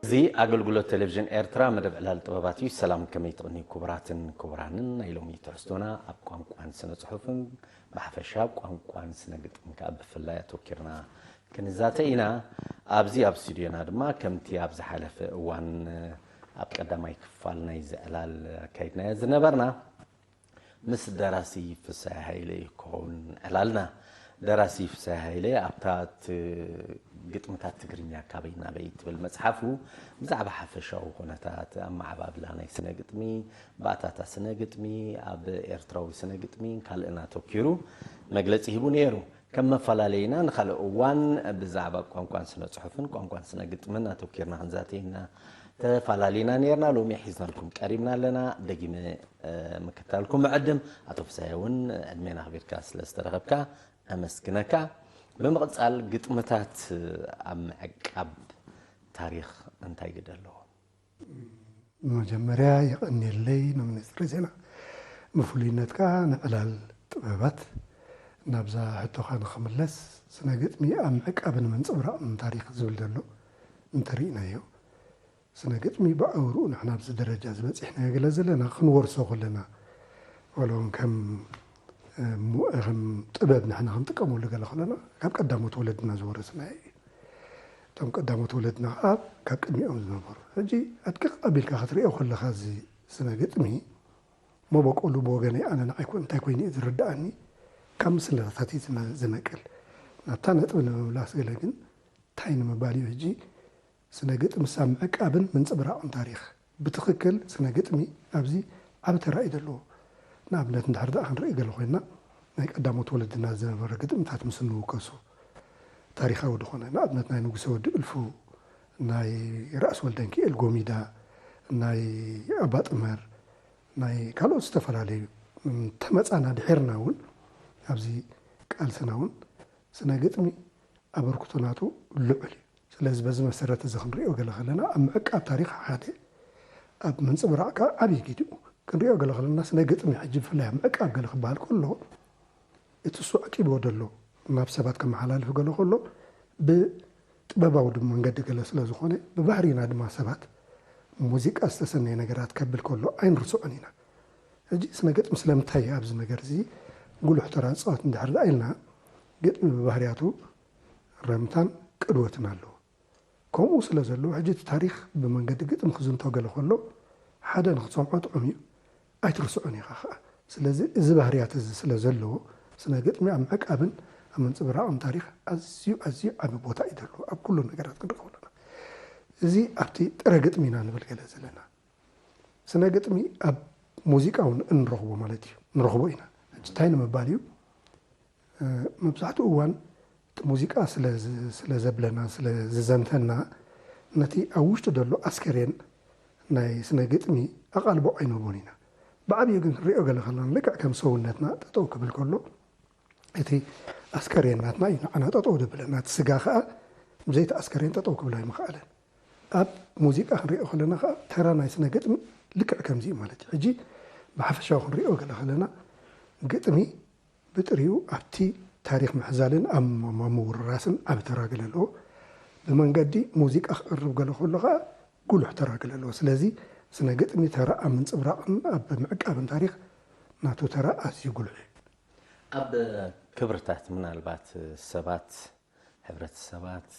እዚ ኣገልግሎት ቴሌቪዥን ኤርትራ መደብ ዕላል ጥበባት እዩ። ሰላም፣ ከመይ ትቕንዩ ክቡራትን ክቡራንን? ናይ ሎሚ ትሕዝቶና ኣብ ቋንቋን ስነ ጽሑፍን ብሓፈሻ ቋንቋን ስነ ግጥምን ከኣ ብፍላይ ኣተኪርና ክንዛተ ኢና። ኣብዚ ኣብ ስቱድዮና ድማ ከምቲ ኣብ ዝሓለፈ እዋን ኣብ ቀዳማይ ክፋል ናይ ዝዕላል ኣካይድናዮ ዝነበርና ምስ ደራሲ ፍስሃ ሃይለ እዩ ክኸውን ዕላልና። ደራሲ ፍስሃ ሃይለ ኣብታ ት-፣ ግጥምታት ትግርኛ ካበይ ናበይ ትብል መጽሓፉ ብዛዕባ ሓፈሻዊ ኩነታት ኣመዓባብላ ናይ ስነ ግጥሚ፣ ባእታታት ስነ ግጥሚ ኣብ ኤርትራዊ ስነ ግጥሚ ካልእን ኣተኪሩ መግለጺ ሂቡ ነይሩ። ከም መፈላለይና ንኻልእ እዋን ብዛዕባ ቋንቋን ስነ ጽሑፍን ቋንቋን ስነ ግጥምን ኣተኪርና ክንዛተ ኢና ተፈላለይና ነይርና። ሎሚ ሒዝናልኩም ቀሪብና ኣለና። ደጊመ ምክታልኩም ዕድም። ኣቶ ፍስሃየ እውን ዕድሜና ኣኽቢርካ ስለ ዝተረኸብካ ኣመስግነካ። ብምቕጻል ግጥምታት ኣብ ምዕቃብ ታሪኽ እንታይ ግደ ኣለዎ? መጀመርያ የቐንየለይ ንሚኒስትሪ ዜና። ብፍሉይነት ከኣ ንዕላል ጥበባት። ናብዛ ሕቶኻ ንኽምለስ፣ ስነ ግጥሚ ኣብ ምዕቃብን ምንጽብራቕን ታሪኽ ዝብል ዘሎ እንተርኢናዮ፣ ስነ ግጥሚ ብኣውርኡ ንሕና ኣብዚ ደረጃ ዝበጺሕናዮ ገለ ዘለና ክንወርሶ ከለና፣ ዋላ እውን ከም፣ እ፣ ሙ-፣ ከም ጥበብ ንሕና ክንጥቀመሉ ገለ ከለና፣ ካብ ቀዳሞት ወለድና ዝወረስናዮ እዩ። እቶም ቀዳሞት ወለድና ከኣ ካብ ቅድሚኦም ዝነበሩ። ሕጂ ኣድቅቕ ኣቢልካ ክትርእዮ ከለኻ እዚ ስነ ግጥሚ፣ መበቆሉ ብወገነይ ኣነ ንዓይ ኮ-፣ እንታይ ኮይኑ እዩ ዝርድኣኒ፣ ካብ ምስላታት እዩ ዝነ-፣ ዝነቅል። ናብታ ነጥቢ ንምምላስ ገለ ግን እንታይ ንምባል እዩ ሕጂ ስነ ግጥምስ ኣብ ምዕቃብን ምንጽብራቕን ታሪኽ? ብትኽክል ስነ ግጥሚ ኣብዚ ዓቢ ተራ እዩ ዘለዎ። ንኣብነት እንድሕር ደኣ ክንርኢ ገለ ኮይንና፣ ናይ ቀዳሞት ወለድና ዝነበረ ግጥምታት ምስ እንውከሶ፣ ታሪኻዊ ዝኾነ፣ ንኣብነት ናይ ንጉሰ ወዲ እልፉ፣ ናይ ራእሲ ወልደንኪኤል ጎሚዳ፣ ናይ ኣባ ጥመር፣ ናይ ካልኦት ዝተፈላለዩ እንተመጻና ድሒርና እውን ኣብዚ ቃልስና እውን ስነ ግጥሚ ኣበርክቶ ናቱ ልዑል እዩ። ስለዚ በዚ መሰረት እዚ ክንሪኦ ገለ ከለና ኣብ ምዕቃብ ታሪኽ ሓደ፣ ኣብ ምንጽብራቕ ከኣ ዓብዪ ግዲኡ ክንሪኦ ገለ ከለና ስነ ግጥሚ ሕጂ ብፍላይ ኣብ ምዕቃብ ገለ ክበሃል ከሎ እቲ እሱ ኣዕቂብዎ ዘሎ ናብ ሰባት ከመሓላልፍ ገለ ከሎ ብጥበባዊ ድማ መንገዲ ገለ ስለ ዝኾነ ብባህሪና ድማ ሰባት ሙዚቃ ዝተሰነየ ነገራት ከብል ከሎ ኣይንርስዖን ኢና። ሕጂ ስነ ግጥሚ ስለምንታይ ኣብዚ ነገር እዚ ጉሉሕ ተራ ዝፃወት እንድሕር ደኣ ኢልና ግጥሚ ብባህርያቱ ረምታን ቅድወትን ኣለዎ። ከምኡ ስለ ዘሎ፣ ሕጂ እቲ ታሪኽ ብመንገዲ ግጥሚ ክዝንቶ ገለ ከሎ፣ ሓደ ንኽትሰምዖ ጥዑም እዩ፣ ኣይትርስዖን ኢኻ ኸኣ። ስለዚ፣ እዚ ባህርያት እዚ ስለ ዘለዎ፣ ስነ ግጥሚ ኣብ ምዕቃብን ኣብ ምንጽብራቕን ታሪኽ ኣዝዩ፣ ኣዝዩ ዓቢ ቦታ እዩ ዘለዎ፣ ኣብ ኩሉ ነገራት ክንርኢ ከለና። እዚ ኣብቲ ጥረ ግጥሚ ኢና ንብል ገለ ዘለና። ስነ ግጥሚ ኣብ ሙዚቃ እውን እንረኽቦ ማለት እዩ፣ ንረኽቦ ኢና። ሕጂ እንታይ ንምባል እዩ? እ፣ መብዛሕትኡ እዋን እቲ ሙዚቃ ስለ ዝ-፣ ስለ ዘብለና፣ ስለ ዝዘንተና፣ ነቲ ኣብ ውሽጡ ዘሎ ኣስከሬን ናይ ስነ ግጥሚ ኣቓልቦ ኣይንህቦን ኢና። ብዓብዩ ግን ክንሪኦ ገለ ከለና፣ ልክዕ ከም ሰውነትና ጠጠው ክብል ከሎ፣ እቲ ኣስከሬን ናትና እዩ ንዓና ጠጠው ዘብለና። እቲ ስጋ ኸኣ ብዘይቲ ኣስከሬን ጠጠው ክብል ኣይምኸኣለን። ኣብ ሙዚቃ ክንሪኦ ከለና ኸኣ፣ ተራ ናይ ስነ ግጥሚ ልክዕ ከምዚ እዩ ማለት እዩ። ሕጂ ብሓፈሻዊ ክንሪኦ ገለ ከለና፣ ግጥሚ ብጥሪኡ ኣብቲ ታሪኽ ምሕዛልን ኣብ ም-፣ ምውርራስን ዓቢ ተራ ገለ ኣለዎ። ብመንገዲ ሙዚቃ ክቐርብ ገለ ከሎ ኸኣ ጉሉሕ ተራ ገለ ኣለዎ። ስለዚ ስነ ግጥሚ ተራ ኣብ ምንጽብራቕን ኣብ ምዕቃብን ታሪኽ ናቱ ተራ ኣዝዩ ጉሉሕ እዩ። ኣብ ክብርታት ምናልባት ሰባት፣ ሕብረተሰባት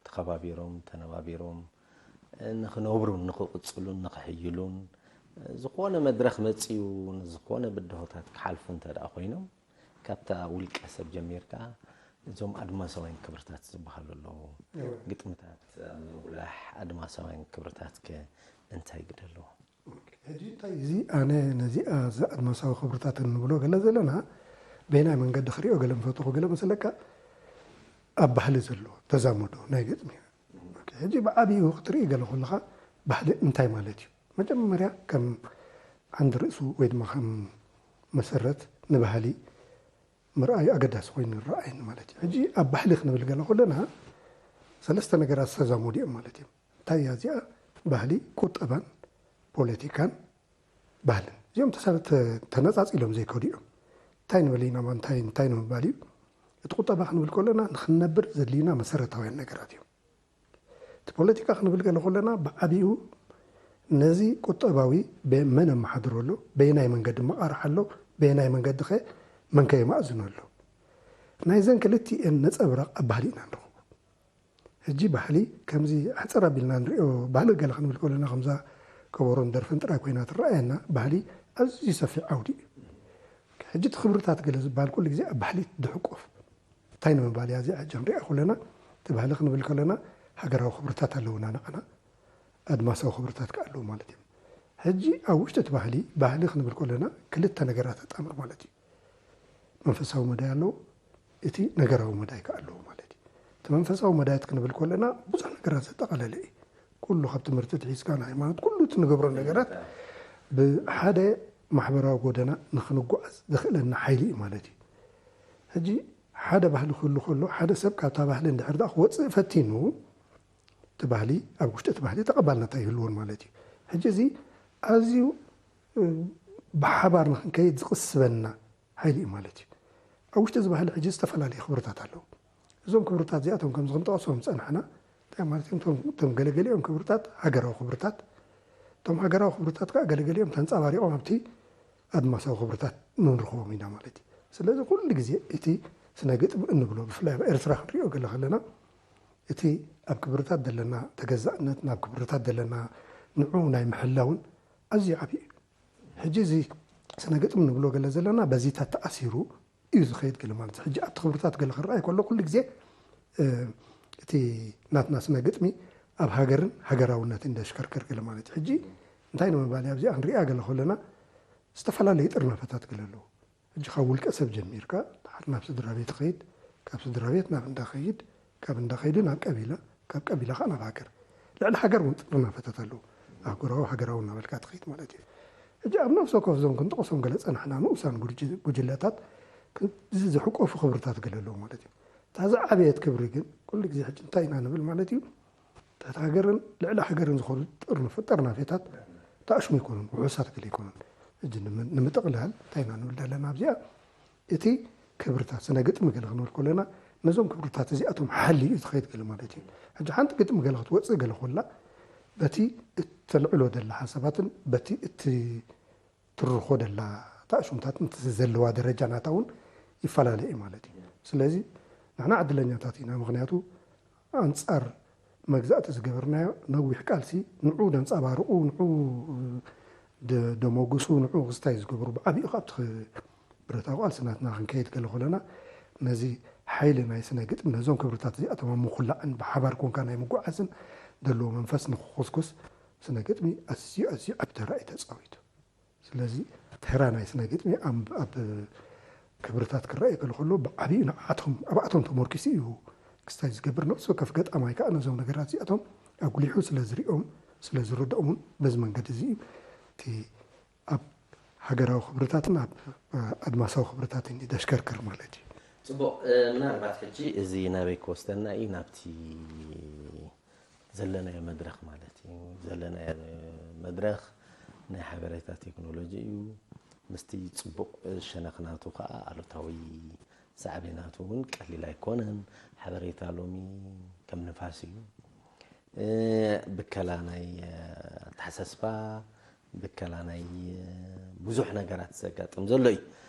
ተኸባቢሮም፣ ተነባቢሮም ንኽነብሩን ንኽቕጽሉን ንኽሕይሉን ዝኾነ መድረኽ መጺኡ ንዝኾነ ብድሆታት ክሓልፉ እንተ ደኣ ኮይኖም፣ ካብታ ውልቀ ሰብ ጀሚርካ እዞም ኣድማሳውያን ክብርታት ዝበሃሉ ኣለዉ። እወ። ግጥምታት ኣብ ምጉላሕ ኣድማሳውያን ክብርታትከ እንታይ ግደ ኣለዎ? ኦኬ። ሕጂ እንታይ እዚ ኣነ ነዚኣ፣ እዚ ኣድማሳዊ ክብርታት እንብሎ ገለ ዘለና፣ በየናይ መንገዲ ክሪኦ ገለ ምፈተኹ ገለ መሰለካ፣ ኣብ ባህሊ ዘሎ ተዛምዶ ናይ ግጥሚ። ኦኬ፣ ሕጂ ብዓቢኡ ክትርኢ ገለ ከለኻ ባህሊ እንታይ ማለት እዩ? መጀመርያ ከም ዓንዲ ርእሱ ወይ ድማ ከም መሰረት ንባህሊ ምርኣዩ ኣገዳሲ ኮይኑ ይረኣየኒ ማለት እዩ። ሕጂ ኣብ ባህሊ ክንብል ገለ ከለና ሰለስተ ነገራት ዝተዛመዱ እዮም ማለት እዮም። እንታይ እያ እዚኣ? ባህሊ፣ ቁጠባን ፖለቲካን ባህልን። እዚኦም ተሳ-፣ ተ-፣ ተነጻጺሎም ዘይከዱ እዮም። እንታይ ንብል ኢና? እንታይ፣ እንታይ ንምባል እዩ? እቲ ቁጠባ ክንብል ከለና ንክንነብር ዘድልዩና መሰረታውያን ነገራት እዮም። እቲ ፖለቲካ ክንብል ገለ ከለና ብዓቢኡ ነዚ ቁጠባዊ በ-፣ መን ኣመሓድሮ ኣሎ፣ በየናይ መንገዲ መቓርሕ ኣሎ፣ በየናይ መንገዲ ኸ መንከ የማእዝኖ ኣሎ። ናይዘን ክልቲኤን ነጸብራቕ ኣብ ባህሊ ኢና ንረኽቦ። ሕጂ ባህሊ ከምዚ ሕጽር ኣቢልና ንሪኦ፣ ባህሊ ገለ ክንብል ከለና ከምዛ ከበሮን ደርፍን ጥራይ ኮይና ትረኣየና። ባህሊ ኣዝዩ ሰፊሕ ዓውዲ እዩ። ሕጂ እቲ ክብርታት ገለ ዝበሃል ኩሉ ግዜ ኣብ ባህሊ ድሕቆፍ። እንታይ ንምባል እያ እዚኣ ሕጂ ክንሪኣ ከለና፣ እቲ ባህሊ ክንብል ከለና ሃገራዊ ክብርታት ኣለውና ንዓና፣ ኣድማሳዊ ክብርታት ከኣ ኣለዉ ማለት እዮም። ሕጂ ኣብ ውሽጢ እቲ ባህሊ፣ ባህሊ ክንብል ከለና ክልተ ነገራት ኣጣምር ማለት እዩ። መንፈሳዊ መዳይ ኣለዎ፣ እቲ ነገራዊ መዳይ ከኣ ኣለዎ ማለት እዩ። እቲ መንፈሳዊ መዳያት ክንብል ከለና ብዙሕ ነገራት ዘጠቓለለ እዩ። ኩሉ ካብ ትምህርቲ ትሒዝካ ንሃይማኖት፣ ኩሉ እቲ ንገብሮ ነገራት ብሓደ ማሕበራዊ ጎደና ንክንጓዓዝ ዘኽእለና ሓይሊ እዩ ማለት እዩ። ሕጂ ሓደ ባህሊ ክህሉ ከሎ፣ ሓደ ሰብ ካብታ ባህሊ እንድሕር ደኣ ክወጽእ ፈቲኑ፣ እቲ ባህሊ ኣብ ውሽጢ እቲ ባህሊ ተቐባልነት ኣይህልዎን ማለት እዩ። ሕጂ እዚ ኣዝዩ፣ እ፣ ብሓባር ንክንከይድ ዝቕስበና ሓይሊ እዩ ማለት እዩ። ኣብ ውሽጢ እዚ ባህሊ ሕጂ ዝተፈላለዩ ክብርታት ኣለዉ። እዞም ክብርታት እዚኣቶም ከምዚ ክንጠቕሶም ዝጸናሕና፣ እንታይ ማለት እዮም? እቶም፣ እቶም ገለገሊኦም ክብርታት ሃገራዊ ክብርታት፣ እቶም ሃገራዊ ክብርታት ከኣ ገለገሊኦም ተንጸባሪቖም ኣብቲ ኣድማሳዊ ክብርታት ንንረኽቦም ኢና ማለት እዩ። ስለዚ ኩሉ ግዜ እቲ ስነ ግጥሚ እንብሎ፣ ብፍላይ ኣብ ኤርትራ ክንሪኦ ገለ ከለና፣ እቲ ኣብ ክብርታት ዘለና ተገዛእነት፣ ናብ ክብርታት ዘለና ንዕኡ ናይ ምሕላውን ኣዝዩ ዓቢ እዩ። ሕጂ እዚ ስነ ግጥሚ ንብሎ ገለ ዘለና በዚታት ተኣሲሩ እዩ ዝኸይድ ገለ ማለት እዩ። ሕጂ ኣብቲ ክብርታት ገለ ክረኣይ ከሎ ኩሉ ግዜ፣ እ፣ እቲ ናትና ስነ ግጥሚ ኣብ ሃገርን ሃገራውነትን ደሽከርከር ገለ ማለት እዩ። ሕጂ እንታይ ንምባል እያ ኣብዚኣ ክንሪኣ ገለ ከለና ዝተፈላለዩ ጥርናፈታት ገለ ኣለዉ። ሕጂ ካብ ውልቀ ሰብ ጀሚርካ ድሓር ናብ ስድራ ቤት ትኸይድ፣ ካብ ስድራ ቤት ናብ እንዳ ኸይድ፣ ካብ እንዳ ኸይዱ ናብ ቀቢላ፣ ካብ ቀቢላ ኸዓ ናብ ሃገር። ልዕሊ ሃገር እውን ጥርናፈታት ኣለዉ። ኣህጉራዊ፣ ሃገራዊ እናበልካ ትኸይድ ማለት እዩ። ሕጂ ኣብ ነፍሲ ወከፍ እዞም ክንጠቕሶም ገለ ጸናሕና ንኡሳን ጉጅ-፣ ጉጅለታት ክን-፣ እዚ ዝሕቆፉ ክብርታት ገለ ኣለዉ ማለት እዩ። እታ ዝዓበየት ክብሪ ግን ኩሉ ግዜ ሕጂ እንታይ ኢና ንብል ማለት እዩ? ትሕቲ ሃገርን ልዕሊ ሃገርን ዝኾኑ ጥርንፍ-፣ ጥርናፌታት ተኣሽሙ ኣይኮኑን፣ ውሑሳት ገለ ኣይኮኑን። ሕጂ ንም-፣ ንምጥቕላል እንታይ ኢና ንብል ዘለና ኣብዚኣ? እቲ ክብርታት ስነ ግጥሚ ገለ ክንብል ከለና ነዞም ክብርታት እዚኣቶም ሓልዩ እዩ ዝኸይድ ገለ ማለት እዩ። ሕጂ ሓንቲ ግጥሚ ገለ ክትወጽእ ገለ ኮላ በቲ እተልዕሎ ደላ ሓሳባትን በቲ እትትርኾ ደላ ኣእሹምታትን እቲ ዘለዋ ደረጃ ናታ እውን ይፈላለ እዩ ማለት እዩ። ስለዚ ንሕና ዕድለኛታት ኢና። ምኽንያቱ ኣንጻር መግዛእቲ ዝገበርናዮ ነዊሕ ቃልሲ ንዑ ደንጸባርቑ፣ ንዑ ደ-፣ ደመጉሱ፣ ንዑ ክስታይ ዝገበሩ ብዓቢኡ ካብቲ ኽ-፣ ብረታዊ ቃልሲ ናትና ክንከይድ ገለ ከለና ነዚ ሓይሊ ናይ ስነ ግጥሚ ነዞም ክብርታት እዚኣቶም ኣብ ምኹላዕን ብሓባር ኮንካ ናይ ምጉዓዝን ዘለዎ መንፈስ ንክኹስኩስ ስነ ግጥሚ ኣዝዩ ኣዝዩ ዓቢ ተራ እዩ ተጻዊቱ። ስለዚ ተራ ናይ ስነ ግጥሚ ኣብ፣ ኣብ ክብርታት ክረኣይ ገለ ከሎ ብዓቢኡ ንዓቶም፣ ኣብኣቶም ተመርኪሱ እዩ ክስታይ ዝገብር። ነፍሲ ወከፍ ገጣማይ ከኣ ነዞም ነገራት እዚኣቶም ኣጉሊሑ ስለ ዝሪኦም፣ ስለ ዝርድኦምን በዚ መንገዲ እዚ እዩ እቲ ኣብ ሃገራዊ ክብርታትን ኣብ ኣድማሳዊ ክብርታትን እዩ ደሽከርክር ማለት እዩ። ጽቡቕ፣ እ፣ ምናልባት ሕጂ እዚ ናበይ ክወስደና እዩ? ናብቲ ዘለናዮ መድረኽ ማለት እዩ። ዘለናዮ መድረኽ ናይ ሓበሬታ ቴክኖሎጂ እዩ። ምስቲ ጽቡቕ ሸነኽ ናቱ ከኣ ኣሉታዊ ሳዕቤናቱ እውን ቀሊል ኣይኮነን። ሓበሬታ ሎሚ ከም ንፋስ እዩ። እ፣ ብከላ ናይ፣ እ፣ ኣተሓሳስባ፣ ብከላ ናይ፣ እ፣ ብዙሕ ነገራት ዘጋጥም ዘሎ እዩ።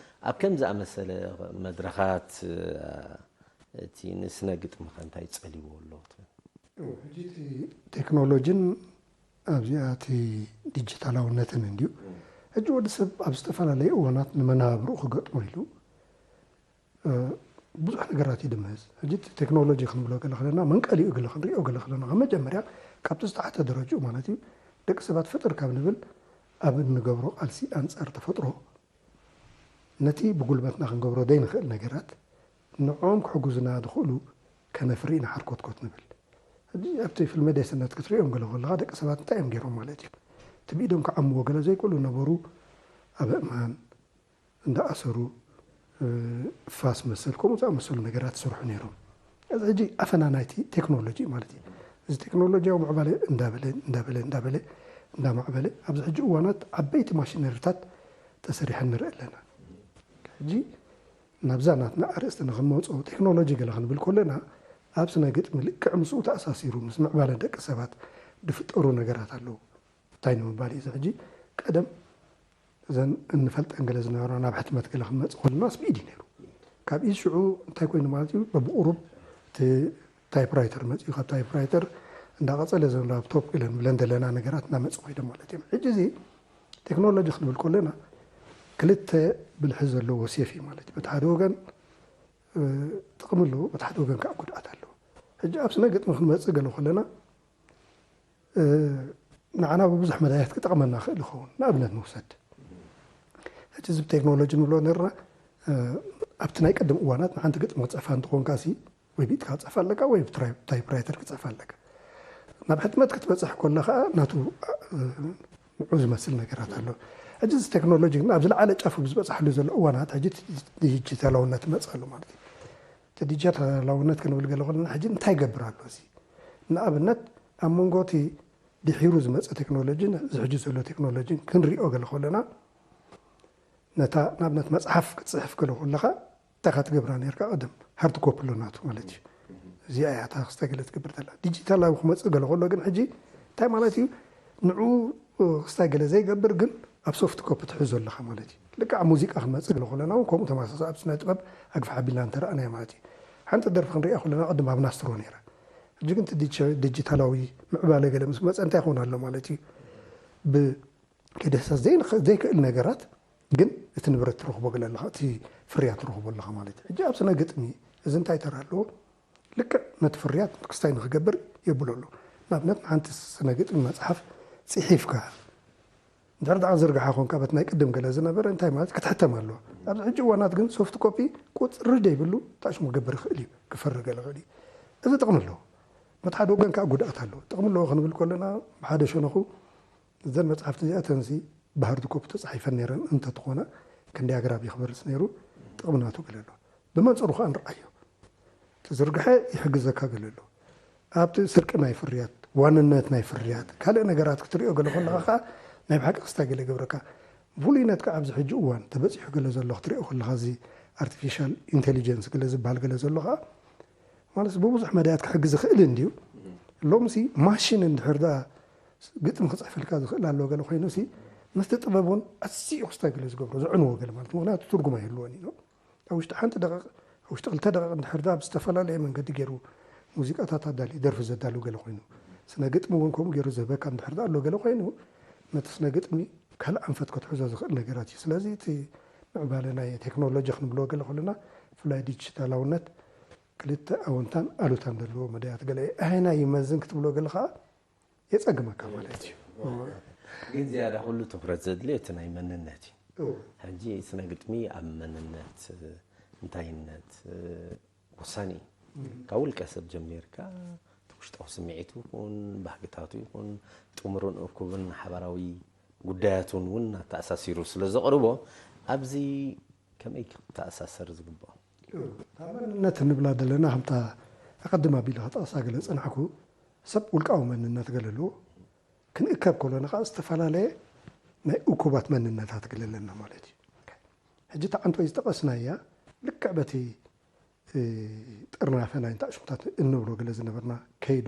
ኣብ ከም ዝኣመሰለ መድረኻት፣ እ፣ እቲ ንስነ ግጥሚ ከ እንታይ ጸልይዎ ኣሎ ትብል? ሕጂ እቲ ቴክኖሎጂን ኣብዚኣ እቲ ዲጂታላውነትን እንድዩ። ሕጂ ወዲ ሰብ ኣብ ዝተፈላለዩ እዋናት ንመነባብርኡ ክገጥሞ ኢሉ፣ እ፣ ብዙሕ ነገራት እዩ ድምህዝ። ሕጂ እቲ ቴክኖሎጂ ክንብሎ ገለ ከለና፣ መንቀሊኡ ገለ ክንሪኦ ገለ ከለና፣ ካብ መጀመርያ ካብቲ ዝተሓተ ደረጅኡ ማለት እዩ፣ ደቂ ሰባት ፍጥር ካብ ንብል ኣብ እንገብሮ ቃልሲ ኣንጻር ተፈጥሮ፣ ነቲ ብጉልበትና ክንገብሮ ዘይንኽእል ነገራት ንዕኦም ክሕግዙና ዝኽእሉ ከነፍሪ ኢና ሓርኮትኮት ንብል። ሕጂ ኣብቲ ፊልም ደሰነት ክትሪኦም ገለ ከለኻ ደቂ ሰባት እንታይ እዮም ገይሮም ማለት እዩ? እቲ ብኢዶም ክዓምዎ ገለ ዘይክእሉ ነበሩ። ኣብ ኣእማን እንዳኣሰሩ፣ እ፣ ፋስ መሰል ከምኡ ዝኣመሰሉ ነገራት ይሰርሑ ነይሮም። እዚ ሕጂ ኣፈና ናይቲ ቴክኖሎጂ ማለት እዩ። እዚ ቴክኖሎጂያዊ ምዕባለ እንዳበለ እንዳበለ እንዳበለ እንዳማዕበለ ኣብዚ ሕጂ እዋናት ዓበይቲ ማሽነሪታት ተሰሪሐን ንርኢ ኣለና። ሕጂ ናብዛ ናትና ኣርእስቲ ንክንመፅኦ ቴክኖሎጂ ገለ ክንብል ከለና ኣብ ስነ ግጥሚ ልክዕ ምስኡ ተኣሳሲሩ ምስ ምዕባለ ደቂ ሰባት ዝፍጠሩ ነገራት ኣለዉ። እንታይ ንምባል እዩ እዚ ሕጂ ቀደም እዘን እንፈልጠን ገለ ዝነበራ ናብ ሕትመት ገለ ክንመፅእ ከለና ስፒድ እዩ ነይሩ። ካብ ኢድ ሽዑ እንታይ ኮይኑ ማለት እዩ? በብቁሩብ እቲ ታይፕራይተር መፅኡ፣ ካብ ታይፕራይተር እንዳቐፀለ እዘን ላፕቶፕ ገለ ንብለን ዘለና ነገራት እናመፁ ኮይዶም ማለት እዮም። ሕጂ እዚ ቴክኖሎጂ ክንብል ከለና ክልተ ብልሒ ዘለዎ ሴፍ እዩ ማለት እዩ። በቲ ሓደ ወገን እ፣ ጥቕሚ ኣለዎ፣ በቲ ሓደ ወገን ከዓ ጉድኣት ኣለዎ። ሕጂ ኣብ ስነ ግጥሚ ክንመፅእ ገለ ከለና እ፣ ንዓና ብብዙሕ መዳያት ክጠቕመና ክእል ይኸውን። ንኣብነት ንውሰድ። ሕጂ እዚ ብቴክኖሎጂ ንብሎ ነርና እ፣ ኣብቲ ናይ ቅድም እዋናት ንሓንቲ ግጥሚ ክፅሕፋ እንትኾንካ ሲ ወይ ብኢድካ ክፅሕፍ ኣለካ ወይ ብትራይ- ታይፕራይተር ክፅሕፍ ኣለካ። ናብ ሕትመት ክትበፅሕ ከሎ ከዓ ናቱ እ፣ ንዑ ዝመስል ነገራት ኣሎ። ሕጂ እዚ ቴክኖሎጂ ግን ኣብ ዝለዓለ ጫፉ ብዝበፅሓሉ ዘሎ እዋናት ሕጂ እቲ ዲጂታላውነት ይመፅእ ኣሎ ማለት እዩ። እቲ ዲጂታላውነት ክንብል ገለ ከለና ሕጂ እንታይ ይገብር ኣሎ እዚ? ንኣብነት ኣብ መንጎ እቲ ድሒሩ ዝመፀ ቴክኖሎጂን እዚ ሕጂ ዘሎ ቴክኖሎጂን ክንሪኦ ገለ ከለና ነታ ንኣብነት መፅሓፍ ክትፅሕፍ ገለ ከለኻ እንታይ ኢኻ ትገብራ ነርካ? ቀደም ሃርድ ኮፒ ኣሎ ናቱ ማለት እዩ። እዚኣ እያ እታ ክስታይ ገለ ትገብር ዘላ። ዲጂታላዊ ክመፅእ ገለ ከሎ ግን ሕጂ እንታይ ማለት እዩ? ንዑ ክስታይ ገለ ዘይገብር ግን ኣብ ሶፍት ኮፒ ትሕዞ ኣለኻ ማለት እዩ። ልክዕ ኣብ ሙዚቃ ክንመፅእ ገለ ከለና እውን ከምኡ ተመሳሳሊ ኣብ ስነ ጥበብ ኣግፋሕ ኣቢልና እንተረኣናዮ ማለት እዩ። ሓንቲ ደርፊ ክንሪኣ ከለና ቅድም ኣብ ናስትሮ ነይራ። ሕጂ ግን እቲ ዲጂ- ዲጂታላዊ ምዕባለ ገለ ምስ መፀ እንታይ ይኸውን ኣሎ ማለት እዩ? ብ- ክድህሰስ ዘይንኽ- ዘይክእል ነገራት ግን እቲ ንብረት ትረኽቦ ገለ ኣለኻ፣ እቲ ፍርያት ትረኽቦ ኣለኻ ማለት እዩ። ሕጂ ኣብ ስነ ግጥሚ እዚ እንታይ ተራ ኣለዎ? ልክዕ ነቲ ፍርያት ክስታይ ንኽገብር የብሎ ኣሎ። ንኣብነት ንሓንቲ ስነ ግጥሚ መፅሓፍ ፅሒፍካ እንድሕር ደኣ ዝርግሓ ኮንካ በቲ ናይ ቅድም ገለ ዝነበረ እንታይ ማለት ክትሕተም ኣለዎ። ኣብዚ ሕጂ እዋናት ግን ሶፍት ኮፒ ቁፅሪ ደይብሉ ታሽሙ ክገብር ይኽእል እዩ፣ ክፈሪ ገለ ይኽእል እዩ። እዚ ጥቕሚ ኣለዎ። በቲ ሓደ ወገን ከዓ ጉድኣት ኣለዎ። ጥቕሚ ኣለዎ ክንብል ከለና ብሓደ ሸነኹ እዘን መፅሓፍቲ እዚኣተንሲ ብሃርድ ኮፒ ተፃሒፈን ነይረን እንተትኾና ክንደይ ኣግራብ ይኽበርስ ነይሩ፣ ጥቕሚ ናቱ ገለ ኣሎ። ብመንፅሩ ከዓ ንርኣዮ። እቲ ዝርግሐ ይሕግዘካ ገለ ኣሎ። ኣብቲ ስርቂ ናይ ፍርያት፣ ዋንነት ናይ ፍርያት፣ ካልእ ነገራት ክትሪኦ ገለ ከለኻ ከዓ ናይ ብሓቂ ክስታይ ገለ ይገብረካ። ፍሉይነት ከዓ ኣብዚ ሕጂ እዋን ተበፂሑ ገለ ዘሎ ክትሪኦ ከለኻ እዚ ኣርቲፊሻል ኢንቴሊጀንስ ገለ ዝበሃል ገለ ዘሎ ከዓ ማለት ብብዙሕ መዳያት ክሕግዝ ይኽእል እንድዩ። ሎምሲ ማሽን እንድሕር ደኣ ግጥሚ ክፅሕፈልካ ዝኽእል ኣሎ ገለ ኮይኑሲ ምስቲ ጥበብ እውን ኣዝዩ ክስታይ ገለ ዝገብሮ ዘዕንዎ ገለ ማለት ምኽንያቱ ትርጉም ኣይህልዎን እዩ። ኣብ ውሽጢ ሓንቲ ደቂቕ ኣብ ውሽጢ ክልተ ደቂቕ እንድሕር ደኣ ብዝተፈላለየ መንገዲ ገይሩ ሙዚቃታት ኣዳልዩ ደርፊ ዘዳሉ ገለ ኮይኑ ስነ ግጥሚ እውን ከምኡ ገይሩ ዝህበካ እንድሕር ደኣ ኣሎ ገለ ኮይኑ ነቲ ስነ ግጥሚ ካልእ ኣንፈት ክትሕዞ ዝኽእል ነገራት እዩ። ስለዚ እቲ ምዕባለ ናይ ቴክኖሎጂ ክንብሎ ገለ ከለና ብፍላይ ዲጂታላውነት ክልተ ኣወንታን ኣሉታን ዘለዎ መዳያት ገለ ኣየናይ ይመዝን ክትብሎ ገለ ከዓ የፀግመካ ማለት እዩ። ግን ዝያዳ ኩሉ ትኩረት ዘድልዮ እቲ ናይ መንነት እዩ። ሕጂ ስነ ግጥሚ ኣብ መንነት እንታይነት ወሳኒ እዩ። ካብ ውልቀ ሰብ ጀሚርካ እቲ ውሽጣዊ ስምዒቱ ይኹን ባህግታቱ ይኹን ጥሙርን እኩብን ሓባራዊ ጉዳያቱን እውን ኣተኣሳሲሩ ስለ ዘቕርቦ ኣብዚ ከመይ ክተኣሳሰር ዝግብኦ? እታ መንነት እንብላ ዘለና ከምታ ኣቐድም ኣቢለ ክጠቕሳ ገለ ዝጸናሕኩ ሰብ ውልቃዊ መንነት ገለ ኣለዎ። ክንእከብ ከሎና ከዓ ዝተፈላለየ ናይ እኩባት መንነታት ገለ ኣለና ማለት እዩ። ሕጂ እታ ዓንቶይ ዝጠቐስናያ ልክዕ በቲ ጥርናፈ ናይ እንታይ ሽሙታት እንብሎ ገለ ዝነበርና ከይዱ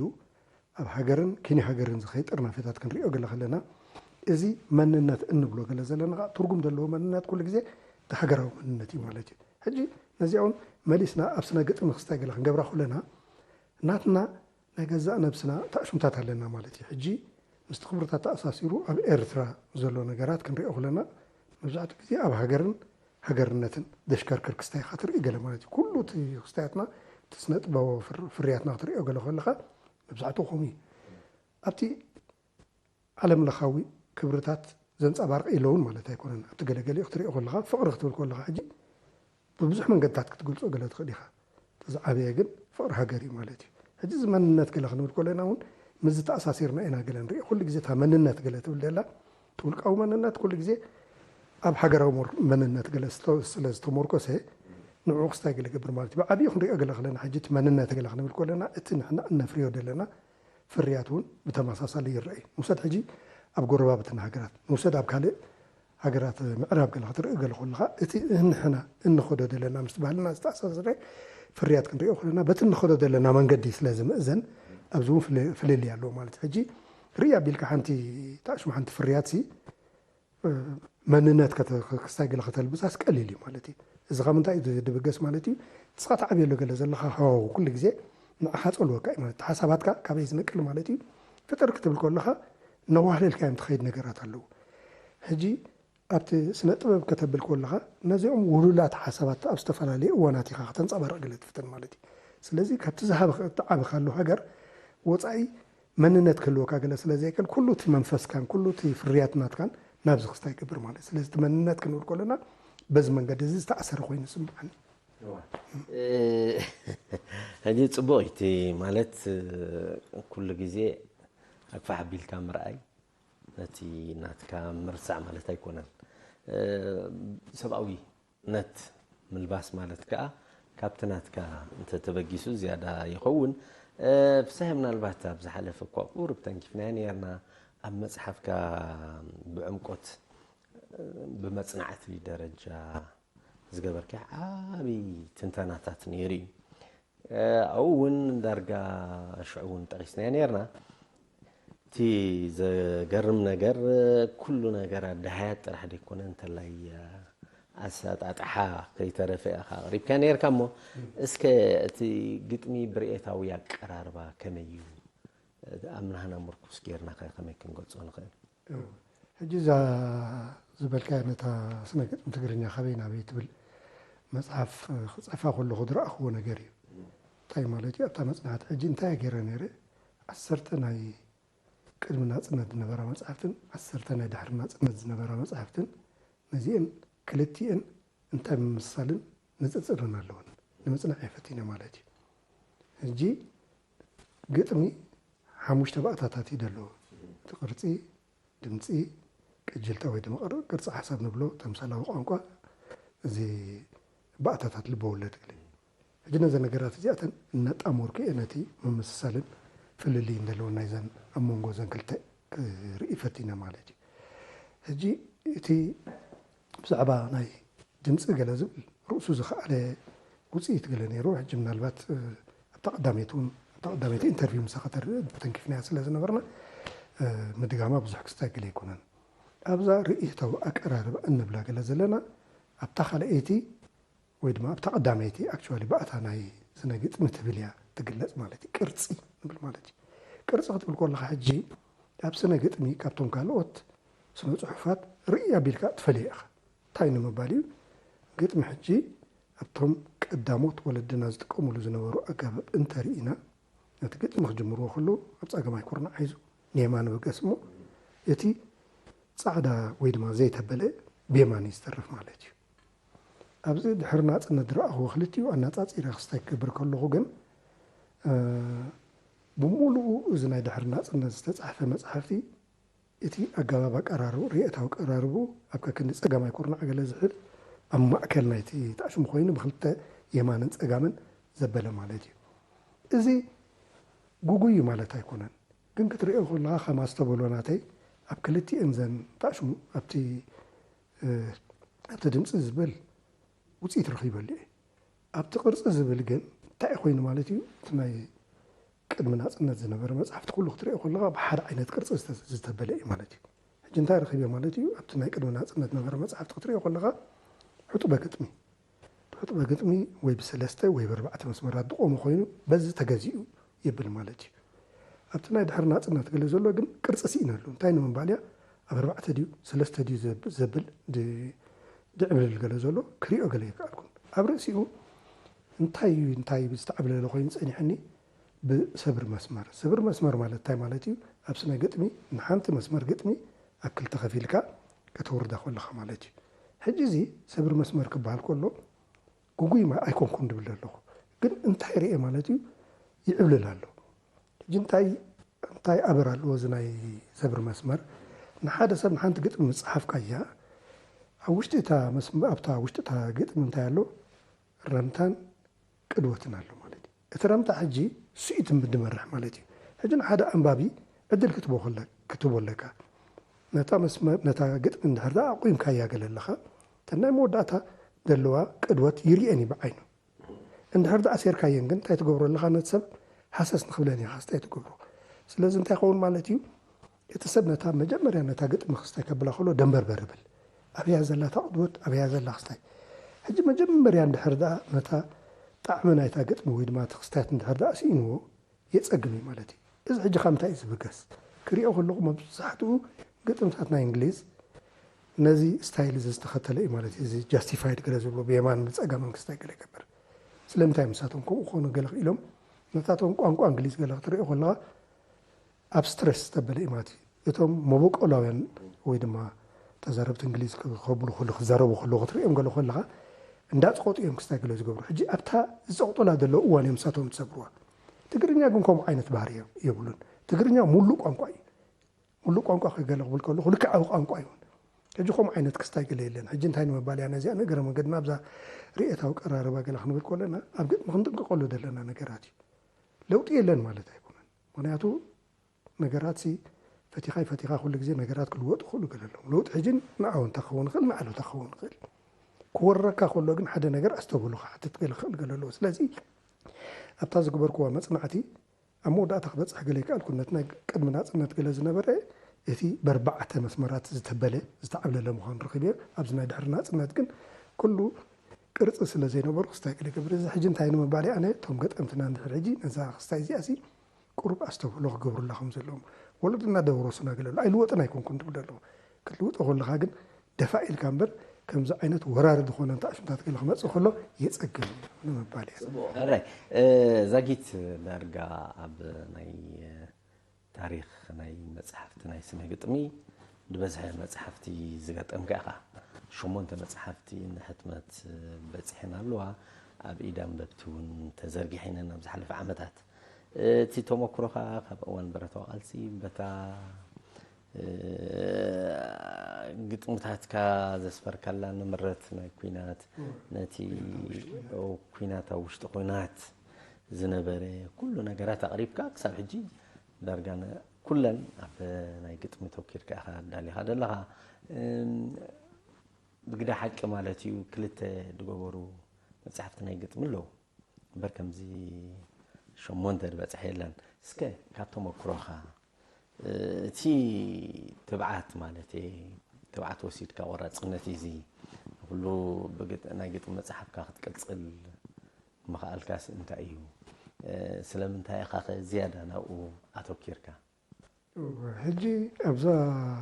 ኣብ ሃገርን ኪኒ ሃገርን ዝኸይድ ጥርናፈታት ክንሪኦ ገለ ከለና እዚ መንነት እንብሎ ገለ ዘለና ከዓ ትርጉም ዘለዎ መንነት ኩሉ ግዜ እቲ ሃገራዊ መንነት እዩ ማለት እዩ። ሕጂ ነዚኣ እውን መሊስና ኣብ ስነ ግጥሚ ክስታይ ገለ ክንገብራ ከለና ናትና ናይ ገዛእ ነብስና ታእሹምታት ኣለና ማለት እዩ። ሕጂ ምስቲ ክብርታት ተኣሳሲሩ ኣብ ኤርትራ ዘሎ ነገራት ክንሪኦ ከለና መብዛሕትኡ ግዜ ኣብ ሃገርን ሃገርነትን ዘሽከርክር ክስታይ ኢኻ ትርኢ ገለ ማለት እዩ። ኩሉ እቲ ክስታያትና እቲ ስነ ጥበባዊ ፍር- ፍርያትና ክትሪኦ ገለ ከለኻ መብዛሕትኡ ከምኡ እዩ። ኣብቲ ዓለም ለኻዊ ክብርታት ዘንጸባርቕ የለውን ማለት ኣይኮነን። ኣብቲ ገለገሊኡ ክትሪኦ ከለኻ ፍቕሪ ክትብል ከለኻ ሕጂ ብብዙሕ መንገድታት ክትገልጾ ገለ ትኽእል ኢኻ። እቲ ዝዓበየ ግን ፍቕሪ ሃገር እዩ ማለት እዩ። ሕጂ እዚ መንነት ገለ ክንብል ከለና እውን ምስዚ ተኣሳሲርና ኢና ገለ ንርኢ። ኩሉ ግዜ እታ መንነት ገለ ትብል ደላ፣ እቲ ውልቃዊ መንነት ኩሉ ግዜ ኣብ ሃገራዊ ሞር-፣ መንነት ገለ ስለ ዝተመርኮሰ ንዕኡ ክስታይ ገለ ይገብር ማለት እዩ። ብዓብዩ ክንሪኦ ገለ ከለና ሕጂ እቲ መንነት ገለ ክንብል ከለና እቲ ንሕና እነፍርዮ ዘለና ፍርያት እውን ብተመሳሳሊ ይረአ እዩ። ንውሰድ ሕጂ ኣብ ጎረባብትና ሃገራት፣ ንውሰድ ኣብ ካልእ ሃገራት ምዕራብ ገለ ክትርኢ ገለ ከለኻ እቲ ንሕና እንኸዶ ዘለና ምስ ባህልና ዝተኣሳሰረ ፍርያት ክንሪኦ ከለና በቲ እንኸዶ ዘለና መንገዲ ስለ ዝምእዘን ኣብዚ እውን ፍለ-፣ ፍልልይ ኣለዎ ማለት እዩ። ሕጂ ርኢ ኣቢልካ ሓንቲ ታሽሙ ሓንቲ ፍርያት ሲ መንነት ክስታይ ገለ ከተልብሳስ ቀሊል እዩ ማለት እዩ። እዚ ካብ ምንታይ እዩ ድብገስ ማለት እዩ? ንስኻ ትዓብየሉ ገለ ዘለኻ ሃዋሁ ኩሉ ግዜ ንዓኻ ጸልወካ እዩ ማለት ሓሳባትካ ካበይ ዝነቅል ማለት እዩ። ፍጥር ክትብል ከለኻ ነዋህለልካ እዮም ትኸይድ ነገራት ኣለዉ። ሕጂ ኣብቲ ስነ ጥበብ ከተብል ከለኻ ነዚኦም ውሉላት ሓሳባት ኣብ ዝተፈላለዩ እዋናት ኢኻ ከተንጸባርቕ ገለ ትፍትን ማለት እዩ። ስለዚ ካብቲ ዝሃበ ትዓብኻሉ ሃገር ወፃኢ መንነት ክህልወካ ገለ ስለ ዘይክእል ኩሉ እቲ መንፈስካን ኩሉ እቲ ፍርያት ናትካን ናብዚ ክስታይ ይገብር ማለት እዩ። ስለዚ እቲ መንነት ክንብል ከለና በዚ መንገዲ እዚ ዝተኣሰረ ኮይኑ ይስምዓኒ። ሕጂ ፅቡቅ እቲ ማለት ኩሉ ግዜ ኣግፋሕ ኣቢልካ ምርኣይ ነቲ ናትካ ምርሳዕ ማለት ኣይኮነን። ሰብኣዊነት ምልባስ ማለት ከዓ ካብቲ ናትካ እንተተበጊሱ ዝያዳ ይኸውን። ፍሳሄ ምናልባት ኣብ ዝሓለፈ እኳ ቁሩብ ተንኪፍናዮ ነርና። ኣብ መፅሓፍካ ብዕምቆት ብመፅናዕቲ ደረጃ ዝገበርካዮ ዓብዪ ትንተናታት ነይሩ እዩ። ኣብኡ እውን ዳርጋ ሽዑ እውን ጠቒስናዮ ነርና። እቲ ዘገርም ነገር ኩሉ ነገር ኣደሃያት ጥራሕ ደይኮነ እንተላይ ኣሰጣጥሓ ከይተረፈ ኢኻ ኣቕሪብካ ነርካ እሞ እስከ እቲ ግጥሚ ብርኤታዊ ኣቀራርባ ከመይ እዩ? ኣብ ናህና ምርኩስ ጌርና ከ ከመይ ክንገልጾ ንኽእል? ሕጂ እዛ ዝበልካያ ነታ ስነ ግጥሚ ትግርኛ ካበይ ናበይ ትብል መፅሓፍ ክፅሕፋ ከለኹ ዝረኣኽዎ ነገር እዩ። እንታይ ማለት እዩ ኣብታ መፅናዕቲ ሕጂ እንታይ እየ ገይረ ነይረ? ዓሰርተ ናይ ቅድሚ ናፅነት ዝነበራ መፅሓፍትን ዓሰርተ ናይ ድሕሪ ናፅነት ዝነበራ መፅሓፍትን ነዚአን ክልቲአን እንታይ ምምስሳልን ንፅፅርን ኣለወን ንምፅናዕ እየ ፈቲነ ማለት እዩ። ሕጂ ግጥሚ ሓሙሽተ ባእታታት እዩ ዘለዎ። እቲ ቅርፂ፣ ድምፂ፣ ቅጅልታ ወይ ድማ ቅር- ቅርፂ ሓሳብ ንብሎ ተምሳላዊ ቋንቋ እዚ ባእታታት ልበወለድ ገለ እዩ። ሕጂ ነዘን ነገራት እዚኣተን እናጣመርኩ እየ ነቲ ምምስሳልን ፍልልይን ዘለወን ናይዘን ኣብ መንጎ እዘን ክልተ ክርኢ ፈቲነ ማለት እዩ። ሕጂ እቲ ብዛዕባ ናይ ድምፂ ገለ ዝብል ርእሱ ዝኸኣለ ውፅኢት ገለ ነይሩ። ሕጂ ምናልባት ኣብታ ቀዳመይቲ እውን ኣብታ ቀዳመይቲ ኢንተርቪው ምሳኻ ተርኢ ተንኪፍናያ ስለ ዝነበርና ምድጋማ ብዙሕ ክስታይ ገለ ኣይኮነን። ኣብዛ ርእይታዊ ኣቀራርባ እንብላ ገለ ዘለና ኣብታ ካልኣይቲ ወይ ድማ ኣብታ ቀዳመይቲ ኣክቹዋሊ ብኣታ ናይ ስነ ግጥሚ ትብል እያ ትግለፅ ማለት እዩ። ቅርፂ ንብል ማለት እዩ። ቅርፂ ክትብል ከለካ ሕጂ ኣብ ስነ ግጥሚ ካብቶም ካልኦት ስነ ፅሑፋት ርእይ ኣቢልካ ትፈልዮ ኢኻ። እንታይ ንምባል እዩ? ግጥሚ ሕጂ ኣብቶም ቀዳሞት ወለድና ዝጥቀምሉ ዝነበሩ ኣገባብ እንተርኢና ነቲ ግጥሚ ክጅምርዎ ከለዉ ኣብ ፀገማይ ኩርናዕ ሒዙ ንየማን በገስ እሞ እቲ ፃዕዳ ወይ ድማ ዘይተበለ ብየማን እዩ ዝተርፍ ማለት እዩ። ኣብዚ ድሕሪ ናፅነት ዝረኣኽዎ ክልቲኡ ኣነፃፂረ ክስታይ ክገብር ከለኹ ግን ብምሉኡ እዚ ናይ ድሕሪ ናፅነት ዝተፃሕፈ መፅሓፍቲ እቲ ኣገባብ ኣቀራርቡ ርእየታዊ ቀራርቡ ኣብ ከክንዲ ፀጋማይ ኩርናዕ ገለ ዝሕል ኣብ ማእከል ናይቲ ጣዕሽሙ ኮይኑ ብክልተ የማንን ፀጋምን ዘበለ ማለት እዩ። እዚ ጉጉይ እዩ ማለት ኣይኮነን፣ ግን ክትርእዮ ከለካ ከማስተበሎ ናተይ ኣብ ክልቲኤን ዘን ጣዕሽሙ ኣብቲ ኣብቲ ድምፂ ዝብል ውፅኢት ረኺበሉ እየ። ኣብቲ ቅርፂ ዝብል ግን እንታይ ኮይኑ ማለት እዩ? እቲ ናይ ቅድሚ ናፅነት ዝነበረ መፅሓፍቲ ኩሉ ክትሪኦ ከለካ ብሓደ ዓይነት ቅርፂ ዝተበለ እዩ ማለት እዩ። ሕጂ እንታይ ረኺበ ማለት እዩ? ኣብቲ ናይ ቅድሚ ናፅነት ዝነበረ መፅሓፍቲ ክትሪኦ ከለካ ሕጡበ ግጥሚ ሕጡበ ግጥሚ ወይ ብሰለስተ ወይ ብኣርባዕተ መስመራት ዝቆመ ኮይኑ በዚ ተገዚኡ የብል ማለት እዩ። ኣብቲ ናይ ድሕሪ ናፅነት ገለ ዘሎ ግን ቅርፂ ስኢነሉ እንታይ ንምባል እያ ኣብ ኣርባዕተ ድዩ ሰለስተ ድዩ ዘብል ድዕብልል ገለ ዘሎ ክሪኦ ገለ ይከኣልኩን ኣብ ርእሲኡ እንታይ እዩ እንታይ ዝተዓብለለ ኮይኑ ፀኒሐኒ ብሰብር መስመር። ሰብር መስመር ማለት እንታይ ማለት እዩ? ኣብ ስነ ግጥሚ ንሓንቲ መስመር ግጥሚ ኣብ ክልተ ከፊልካ ከተውርዳ ከለኻ ማለት እዩ። ሕጂ እዚ ሰብር መስመር ክበሃል ከሎ ግጉይ ኣይኮንኩን ድብል ኣለኹ። ግን እንታይ ርኤ ማለት እዩ? ይዕብልል ኣሎ። ሕጂ እንታይ እንታይ ኣበር ኣለዎ እዚ ናይ ዘብሪ መስመር? ንሓደ ሰብ ንሓንቲ ግጥሚ ምጽሓፍካያ፣ ኣብ ውሽጢ እታ መስመ-፣ ኣብታ ውሽጢ እታ ግጥሚ እንታይ ኣሎ? ረምታን ቅድወትን ኣሎ ማለት እዩ። እቲ ረምታ ሕጂ ስኢት ድመርሕ ማለት እዩ። ሕጂ ንሓደ ኣንባቢ ዕድል ክትቦ ከለ-፣ ክትቦ ኣለካ። ነታ መስመር፣ ነታ ግጥሚ እንድሕር ደኣ ኣቑምካያ ገለ ኣለኻ፣ እተን ናይ መወዳእታ ዘለዋ ቅድወት ይርኤን እዩ ብዓይኑ። እንድሕር ደኣ ኣሴርካየን ግን እንታይ ትገብሮ ኣለኻ? ነቲ ሰብ ሃሰስ ንኽብለን ኢኻ ክስታይ ትገብሮ። ስለዚ እንታይ ይኸውን ማለት እዩ? እቲ ሰብ ነታ መጀመርያ ነታ ግጥሚ ክስታይ ከብላ ከሎ ደንበርበር ይብል። ኣበያ ዘላ እታ ቅድወት፣ ኣበያ ዘላ ክስታይ። ሕጂ መጀመርያ እንድሕር ደኣ ነታ ጣዕሚ ናይታ ግጥሚ ወይ ድማ እቲ ክስታያት እንድሕር ደኣ ስኢንዎ የጸግም እዩ ማለት እዩ። እዚ ሕጂ ካብ ምንታይ እዩ ዝብገስ? ክሪኦ ከለኹ መብዛሕትኡ ግጥምታት ናይ እንግሊዝ ነዚ ስታይል እዚ ዝተኸተለ እዩ ማለት እዩ። እዚ ጃስቲፋይድ ገለ ዝብሎ ብየማን ብጸጋምን ክስታይ ገለ ይገብር። ስለምንታይ ምሳቶም ከምኡ ክኾኑ ገለ ክኢሎም? ነታቶም ቋንቋ እንግሊዝ ገለ ክትሪኦ ከለኻ ኣብ ስትረስ ዝተበለ እዩ ማለት እዩ። እቶም መበቆላውያን ወይ ድማ ተዛረብቲ እንግሊዝ ክኸብሉ ከሎ ክዛረቡ ከለዉ ክትሪኦም ገለ ከለኻ እንዳጽቆጡ እዮም ክስታይ ገለ ዝገብሩ። ሕጂ ኣብታ ዝጸቕጡላ ዘለዉ እዋን እዮም ምሳቶም ዝሰብርዋ። ትግርኛ ግን ከምኡ ዓይነት ባህሪ የ-፣ የብሉን። ትግርኛ ሙሉእ ቋንቋ እዩ። ሙሉእ ቋንቋ ከገለ ክብል ከለኹ ልክዓዊ ቋንቋ እዩ። ሕጂ ከምኡ ዓይነት ክስታይ ገለ የለን። ሕጂ እንታይ ንምባል እያ ነዚኣ ነገረ መንገድና ኣብዛ ርእየታዊ ቀራረባ ገለ ክንብል ከለና ኣብ ግጥሚ ክንጥንቀቀሉ ዘለና ነገራት እዩ። ለውጢ የለን ማለት ኣይኮነን። ምኽንያቱ ነገራት ሲ ፈቲኻ ፈቲኻ ኩሉ ግዜ ነገራት ክልወጡ ይኽእሉ ገለ ኣለዎም። ለውጢ ሕጂ ንኣወንታ ክኸውን ይኽእል፣ ንኣሉታ ክኸውን ይኽእል። ክወረካ ከሎ ግን ሓደ ነገር ኣስተብህሎ ክሓትት ገለ ክኽእል ገለ ኣለዎ። ስለዚ ኣብታ ዝገበርክዋ መጽናዕቲ ኣብ መወዳእታ ክበጽሕ ገለ ይከኣልኩ። ነቲ ናይ ቅድሚ ናጽነት ገለ ዝነበረ እቲ በርባዕተ መስመራት ዝተበለ ዝተዓብለለ ምዃኑ ረኺበዮ። ኣብዚ ናይ ድሕሪ ናጽነት ግን ኩሉ ቅርጺ ስለ ዘይነበሩ ክስታይ ገለ ይገብር። እዚ ሕጂ እንታይ ንምባል እየ ኣነ እቶም ገጠምትና እንድሕር ሕጂ ነዛ ክስታይ እዚኣ ሲ ቁሩብ ኣስተብህሎ ክገብሩላ ከም ዘለዎም። ወለድና ደውረሱና ገለ ኣሎ። ኣይልወጥን ኣይኮንኩን ትብል ኣለኹ። ክትልውጦ ከለኻ ግን ደፋእ ኢልካ እምበር ከምዚ ዓይነት ወራሪ ዝኾነ እንተ ኣሽምታት ገለ ክመጽእ ከሎ የጸግም እዩ ንምባል እየ። ጽቡቕ። ሕራይ፣ እ፣ ዛጊት ዳርጋ ኣብ ናይ ታሪኽ ናይ መጽሓፍቲ ናይ ስነ ግጥሚ ዝበዝሐ መጽሓፍቲ ዝገጠምካ ኢኻ። ሸሞንተ መጽሓፍቲ ንሕትመት በጺሐን ኣለዋ። ኣብ ኢድ ኣንበብቲ እውን ተዘርጊሐን ኣብ ዝሓለፈ ዓመታት። እቲ ተመክሮኻ ካብ እዋን ብረታዊ ቃልሲ በታ፣ እ፣ ግጥምታትካ ዘስፈርካላ ንምረት ናይ ኲናት፣ እም። ነቲ ኲናት ኣብ ውሽጢ ኲናት። ኦ፣ ኲናት ኣብ ውሽጢ ኲናት ዝነበረ ኩሉ ነገራት ኣቕሪብካ ክሳብ ሕጂ ዳርጋ ነ-፣ ኩለን ኣብ ናይ ግጥሚ ተኪርካ ኢኻ ኣዳሊኻ ዘለኻ። እም፣ ብግዳ ሓቂ ማለት እዩ ክልተ ዝገበሩ መጻሕፍቲ ናይ ግጥሚ ኣለዉ። እምበር ከምዚ ሸሞንተ ዝበጽሐ የለን። እስከ ካብ ተመክሮኻ፣ እ፣ እቲ ትብዓት ማለት እየ፣ ትብዓት ወሲድካ ቆራጽነት እዩ እዚ ኩሉ ብግጥ-፣ ናይ ግጥሚ መጽሓፍካ ክትቅጽል ምኽኣልካስ እንታይ እዩ? እ፣ ስለምንታይ ኢኻ ኸ ዝያዳ ናብኡ ኣተኪርካ? ሕጂ ኣብዛ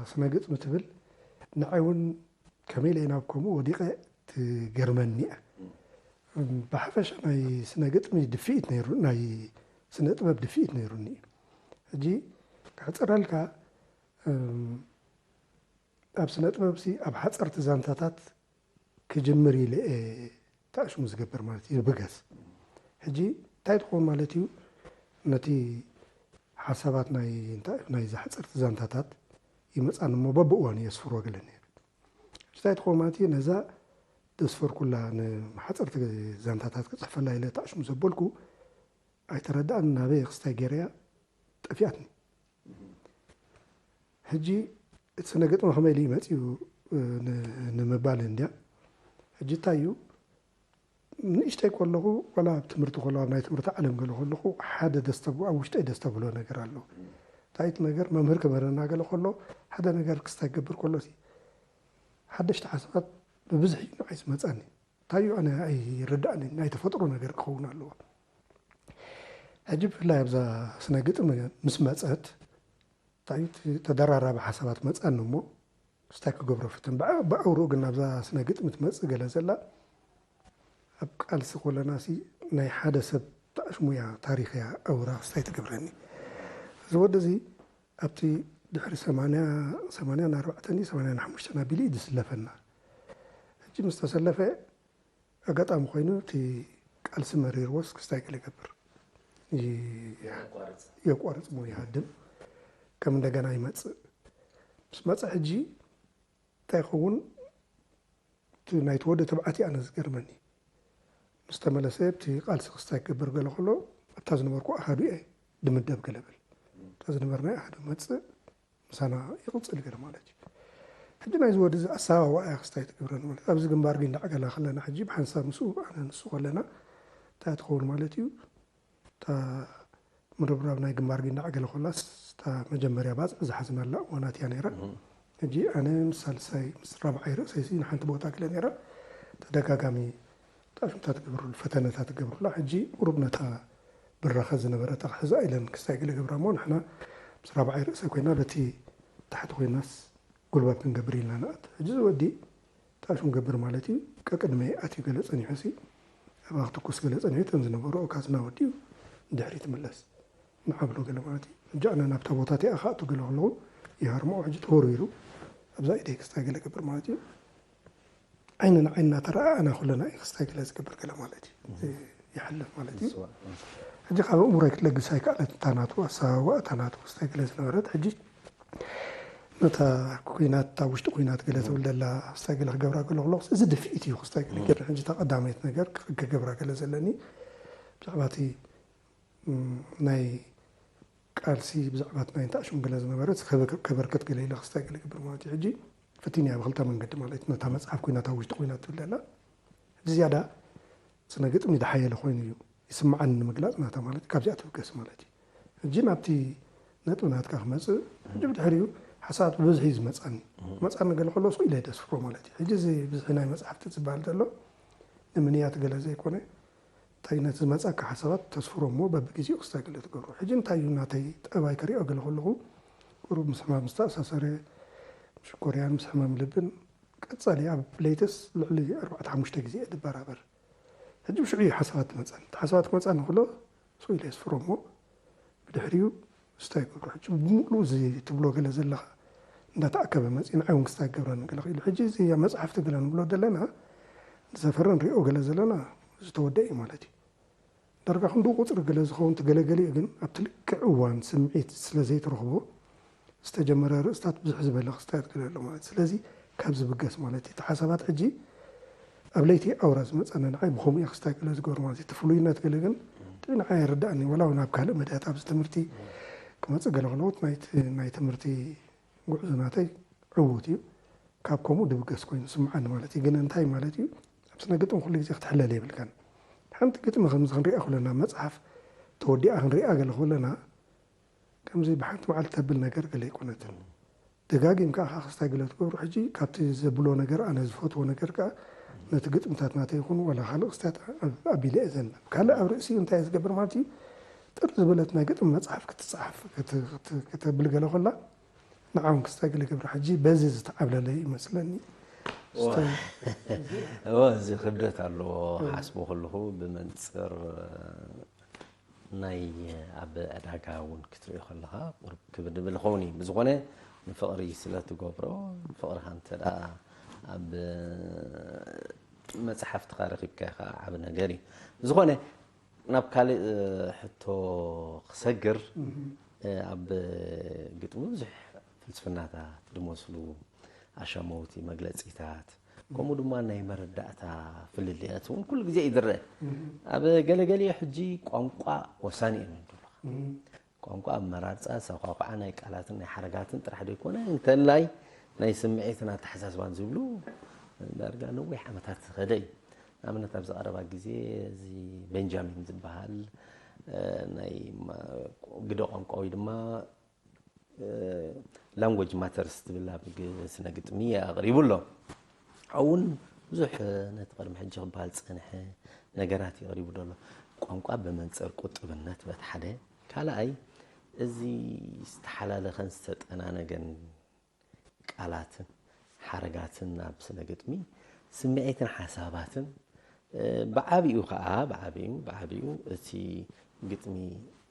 ስነ ግጥሚ ትብል ንዓይ እውን ከመይ ኢለ ናብ ከምኡ ወዲቐ ትገርመኒ እያ። ብሓፈሻ ናይ ስነ ግጥሚ ድፍኢት ነይሩ፣ ናይ ስነ ጥበብ ድፍኢት ነይሩኒ እዩ። ሕጂ ክሕጽረልካ፣ እም፣ ኣብ ስነ ጥበብሲ ኣብ ሓጸርቲ ዛንታታት ክጅምር ኢለ እየ ተኣሽሙ ዝገብር ማለት እዩ፣ ብገስ። ሕጂ እንታይ ትኸውን ማለት እዩ? ነቲ ሓሳባት ናይ፣ እንታይ፣ ናይዛ ሓጸርቲ ዛንታታት ይመጻኒ እሞ በብእዋኑ የስፍሮ ገለኒ። ሕጂ እንታይ ትኸውን ማለት እዩ? ነዛ ዘስፈርኩላ ንሓጸርቲ ዛንታታት ክጽሕፈላ ኢለ ተኣሽሙ ዘበልኩ ኣይተረዳእን፣ ናበይ ክስታይ ገይረያ ጠፊኣትኒ። ሕጂ እቲ ስነ ግጥሚ ከመይ ኢሉ እዩ መጺኡ፣ እ፣ ን-፣ ንምባል እንድያ። ሕጂ እንታይ እዩ፣ ንእሽተይ ከለኹ፣ ዋላ ኣብ ትምህርቲ ከለኹ፣ ኣብ ናይ ትምህርቲ ዓለም ገለ ከለኹ፣ ሓደ ደስ ተብ-፣ ኣብ ውሽጠይ ደስ ተብሎ ነገር ኣሎ። እንታይ እቲ ነገር፣ መምህር ክምህረና ገለ ከሎ፣ ሓደ ነገር ክስታይ ክገብር ከሎ፣ ሲ ሓደሽቲ ሓሳባት ብብዝሒ እዩ ንዓይ ዝመጻኒ። እንታይ እዩ፣ ኣነ ኣይርዳእንን፣ ናይ ተፈጥሮ ነገር ክኸውን ኣለዎ። ሕጂ ብፍላይ ኣብዛ ስነ ግጥሚ ምስ መጸት፣ እንታይ እዩ፣ እቲ ተደራራቢ ሓሳባት መጻኒ እሞ፣ ስታይ ክገብሮ ፍትን። ብኣ-፣ ብኣውርኡ ግን ናብዛ ስነ ግጥሚ ትመጽእ ገለ ዘላ፣ ኣብ ቃልሲ ኮለናሲ ናይ ሓደ ሰብ ተኣሽሙ እያ፣ ታሪኽ እያ፣ ኣውራ ስታይ ትገብረኒ። እዚ ወዲ እዚ ኣብቲ ድሕሪ ሰማንያ፣ ሰማንያን ኣርባዕተን ድዩ፣ ሰማንያን ሓሙሽተን ኣቢሉ እዩ ዝስለፈና። ሕጂ ምስ ተሰለፈ፣ ኣጋጣሚ ኮይኑ እቲ ቃልሲ መሪርዎስ ክስታይ ገለ ይገብር። ይ-፣ የቋርጽ። የቋርጽ እሞ ይሃድም። ከም እንደገና ይመጽእ። ምስ መጸ ሕጂ እንታይ ይኸውን? እቲ ናይቲ ወዲ ተባዕቲ ኣነ ዝገርመኒ። ምስ ተመለሰ ኣብቲ ቃልሲ ክስታይ ክገብር ገለ ከሎ ኣብታ ዝነበርኩ ኣሃዱ እየ ድምደብ ገለ ብል። እታ ዝነበርናዮ ኣሃዱ መጽእ ምሳና ይቕጽል ገለ ማለት እዩ። ሕጂ ናይዚ ወዲ እዚ ኣሰዋውኣ እያ ክስታይ ትገብረኒ ማለት። ኣብዚ ግንባር ጊንዳዕ ገላ ከለና ሕጂ ብሓንሳብ ምስኡ ኣነ ንሱ ከለና እንታይ ትኸውን ማለት እዩ? እታ ምርብራብ ናይ ግንባር ጊንዳዕ ገለ ኮላስ እታ መጀመርያ ባጽዕ ዝሓዝናላ እዋናት እያ ነይራ። ሕጂ ኣነ ምስ ሳልሳይ ምስ ራብዓይ ርእሰይሲ ንሓንቲ ቦታ ገለ ነይራ። ተደጋጋሚ ጣሽምታት ትገብረሉ፣ ፈተነታት ትገብረላ። ሕጂ ቁሩብ ነታ ብራኸ ዝነበረታ ክሕዛ ኢለን ክስታይ ገለ ገብራ እሞ ንሕና ምስ ራብዓይ ርእሰ ኮይና በቲ ታሕቲ ኮይናስ ጉልባብ ክንገብር ኢልና ንኣት። ሕጂ እዚ ወዲ ጣሹም ገብር ማለት እዩ። ቀቅድመይ ኣትዩ ገለ ጸኒሑሲ ኣብኣ ክትኩስ ገለ ጸኒሑ እተን ዝነበሮ ካዝና ወዲኡ ንድሕሪት ይምለስ ንዓብሎ ገለ ማለት እዩ። ሕጂ ኣነ ናብታ ቦታ እቲኣ ክኣቱ ገለ ከለኹ ይሃርሞ ሕጂ ተወርዊሩ ኣብዛ ኢደይ ክስታይ ገለ ገብር ማለት እዩ። ዓይኒ ንዓይኒ እናተረኣኣና ኩለና እዩ ክስታይ ገለ ዝገብር ገለ ማለት እዩ። ይሓልፍ ማለት እዩ። ሕጂ ካብ ኣእምሮይ ክትለግስ ኣይከኣለት እታ ናቱ ኣሰዋውኣ እታ ናቱ ክስታይ ገለ ዝነበረት ሕጂ ነታ ኩናት እታ ውሽጢ ኩናት ገለ ትብል ዘላ ክስታይ ገለ ክገብራ ገለ ከለኹ እዚ ድፍኢት እዩ ክስታይ ገለ ገይረ ሕጂ እታ ቀዳመይቲ ነገር ክገብራ ገለ ዘለኒ ብዛዕባ እቲ ናይ ቃልሲ ብዛዕባ እቲ ናይ እንታሽም ገለ ዝነበረ ከበርክት ገለ ኢለ ክስታይ ገለ ይገብር ማለት እዩ። ሕጂ ፈቲንያ ብክልተ መንገዲ ማለት እዩ። ነታ መፅሓፍ ኮይና እታ ውሽጢ ኮይና ትብል ዘላ ሕጂ ዝያዳ ስነ ግጥሚ ዝሓየለ ኮይኑ እዩ ይስምዓኒ ንምግላፅ ናታ ማለት ካብዚኣ ትብገስ ማለት እዩ። ሕጂ ናብቲ ነጥቢ ናትካ ክመፅእ ሕጂ ብድሕሪኡ ሓሳባት ብብዝሒ እዩ ዝመፃኒ መፃኒ ገለ ከሎ ስኡ ኢለ ደስፍሮ ማለት እዩ። ሕጂ እዚ ብዝሒ ናይ መፅሓፍቲ ዝበሃል ዘሎ ንምንያት ገለ ዘይኮነ እንታይ ነቲ ዝመጻካ ሓሳባት ተስፍሮ እሞ በብግዜኡ ክስታይ ገለ ትገብሮ። ሕጂ እንታይ እዩ ናተይ ጠባይ ክሪኦ ገለ ከለኹ ቁሩብ ምስ ሕማም ዝተኣሳሰረ ሽኮርያን ምስ ሕማም ልብን ቀጻሊ ኣብ ለይተስ ልዕሊ ኣርባዕተ ሓሙሽተ ግዜ እየ ድበራበር። ሕጂ ብሽዑ እዩ ሓሳባት ትመጻኒ። እቲ ሓሳባት ክመጻኒ ከሎ ስኡ ኢለ የስፍሮ እሞ ብድሕሪኡ ክስታይ ይገብሮ። ሕጂ ብምሉእ እዚ ትብሎ ገለ ዘለኻ እንዳተኣከበ መፂኡ ንዓይ እውን ክስታይ ክገብረኒ ገለ ክኢሉ። ሕጂ እዚ ኣብ መፅሓፍቲ ገለ ንብሎ ዘለና ዝሰፈረ ንሪኦ ገለ ዘለና ዝተወደአ እዩ ማለት እዩ። ዳርጋ ክንዱ ቁፅሪ ገለ ዝኸውን ትገለገሊኡ ግን ኣብቲ ልክዕ እዋን ስምዒት ስለ ዘይትረኽቦ ዝተጀመረ ርእስታት ብዙሕ ዝበለ ክስታያት ገለ ኣሎ ማለት እዩ። ስለዚ ካብ ዝብገስ ማለት እዩ። እቲ ሓሳባት ሕጂ ኣብ ለይቲ ኣውራ ዝመፀና ንዓይ ብኸምኡ እየ ክስታይ ገለ ዝገብሩ ማለት እዩ። እቲ ፍሉይነት ገለ ግን ጥዑይ ንዓይ ይርዳእኒ። ወላ እውን ኣብ ካልእ መድያት ኣብዚ ትምህርቲ ክመፅእ ገለ ከለዎት ናይ ትምህርቲ ጉዕዞ ናተይ ዕዉት እዩ። ካብ ከምኡ ድብገስ ኮይኑ ስምዓኒ ማለት እዩ። ግን እንታይ ማለት እዩ? ኣብ ስነ ግጥም ኩሉ ግዜ ክትሕለል የብልካን። ሓንቲ ግጥሚ ከምዚ ክንሪኣ ኩለና መፅሓፍ ተወዲኣ ክንሪኣ ገለ ኩለና ከምዚ ብሓንቲ መዓልቲ ተብል ነገር ገለ ኣይኮነትን። ደጋጊምካ ኢኻ ክስታይ ገለ ትገብሮ። ሕጂ ካብቲ ዘብሎ ነገር ኣነ ዝፈትዎ ነገር ከኣ ነቲ ግጥምታት ናተይ ይኹን ዋላ ካልእ ክስታት ኣቢለ እየ ዘንብብ። ካልእ ኣብ ርእሲኡ እንታይ እየ ዝገብር ማለት እዩ? ጥር ዝበለት ናይ ግጥሚ መፅሓፍ ክትፀሓፍ ክት- ክት- ክተብል ገለ ኮላ ንዓውን ክስታይ ገለ ገብረ ሕጂ በዚ ዝተዓብለለ ይመስለኒ። እወ፣ እዚ ክብደት ኣለዎ። ሓስቦ ከለኹ ብመንፅር ናይ ኣብ ዕዳጋ እውን ክትሪኦ ከለኻ ቁርብ ክብድ ብል ኸውን እዩ። ብዝኾነ ንፍቕሪ ስለ ትገብሮ ፍቕርኻ እንተ ደኣ ኣብ መፅሓፍትኻ ረኺብካ ኢኻ ዓቢ ነገር እዩ። ብዝኾነ ናብ ካልእ ሕቶ ክሰግር ኣብ ግጥሚ ብዙሕ ፍልስፍናታት ዝመስሉ ኣሻመውቲ መግለፂታት ከምኡ ድማ ናይ መረዳእታ ፍልልያት እውን ኩሉ ግዜ እዩ ዝረአ። ኣብ ገለገሊኡ ሕጂ ቋንቋ ወሳኒ እዩ ንብለካ። ቋንቋ ኣመራርፃ፣ ሰኳኳዓ ናይ ቃላትን ናይ ሓረጋትን ጥራሕ ዘይኮነ እንተላይ ናይ ስምዒትን ኣተሓሳስባን ዝብሉ ዳርጋ ነዊሕ ዓመታት ዝኸደ እዩ። ንኣብነት ኣብዚ ቀረባ ግዜ እዚ ቤንጃሚን ዝበሃል ናይ ግደ ቋንቋ ወይ ድማ ላንጎጅ ማተርስ ትብል ኣብ ስነ ግጥሚ ኣቕሪቡ ኣሎ። ኣብኡ እውን ብዙሕ ነቲ ቅድሚ ሕጂ ክበሃል ዝፀንሐ ነገራት እዩ ኣቕሪቡ ዘሎ። ቋንቋ ብመንፅር ቁጥብነት በቲ ሓደ፣ ካልኣይ እዚ ዝተሓላለኸን ዝተጠናነገን ቃላትን ሓረጋትን ኣብ ስነ ግጥሚ ስምዒትን ሓሳባትን ብዓቢኡ ከዓ ብዓቢኡ ብዓቢኡ እቲ ግጥሚ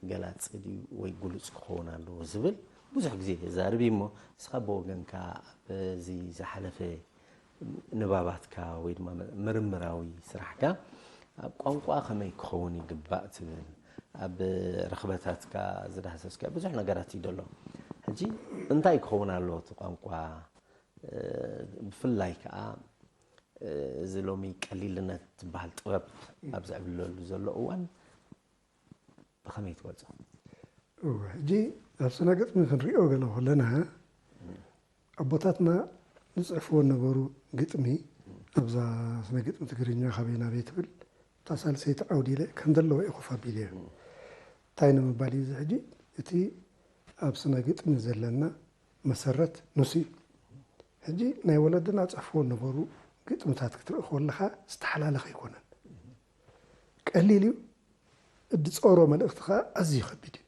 ገላፂ ድዩ ወይ ግሉፅ ክኸውን ኣለዎ ዝብል ብዙሕ ግዜ የዛርብ እዩ እሞ ንስኻ ብወገንካ በዚ ዝሓለፈ ንባባትካ ወይ ድማ ምርምራዊ ስራሕካ ኣብ ቋንቋ ከመይ ክኸውን ይግባእ ትብል፣ ኣብ ርኽበታትካ ዝዳህሰስካ ብዙሕ ነገራት እዩ ዘሎ። ሕጂ እንታይ ክኸውን ኣለዎ እቲ ቋንቋ? እ፣ ብፍላይ ከኣ፣ እ፣ እዚ ሎሚ ቀሊልነት ትበሃል ጥበብ ኣብ ዝዕብለሉ ዘሎ እዋን ብኸመይ ትገልጾ? እወ፣ ሕጂ ኣብ ስነ ግጥሚ ክንሪኦ ገለ ከለና፣ ኣቦታትና ዝጽሕፍዎ ነበሩ ግጥሚ፣ ኣብዛ ስነ ግጥሚ ትግርኛ ካበይ ናበይ ትብል፣ እታ ሳልሰይቲ ዓውዲ ኢለ ከም ዘለዋ እየ ኮፍ ኣቢለዮ። እንታይ ንምባል እዩ እዚ ሕጂ? እቲ ኣብ ስነ ግጥሚ ዘለና መሰረት ንሱ እዩ። ሕጂ ናይ ወለድና ጽሕፍዎ ነበሩ ግጥምታት ክትርኢ ከለኻ ዝተሓላለኸ ኣይኮነን። ቀሊል እዩ፣ እድጸሮ መልእኽቲ ኸኣ ኣዝዩ ከቢድ እዩ።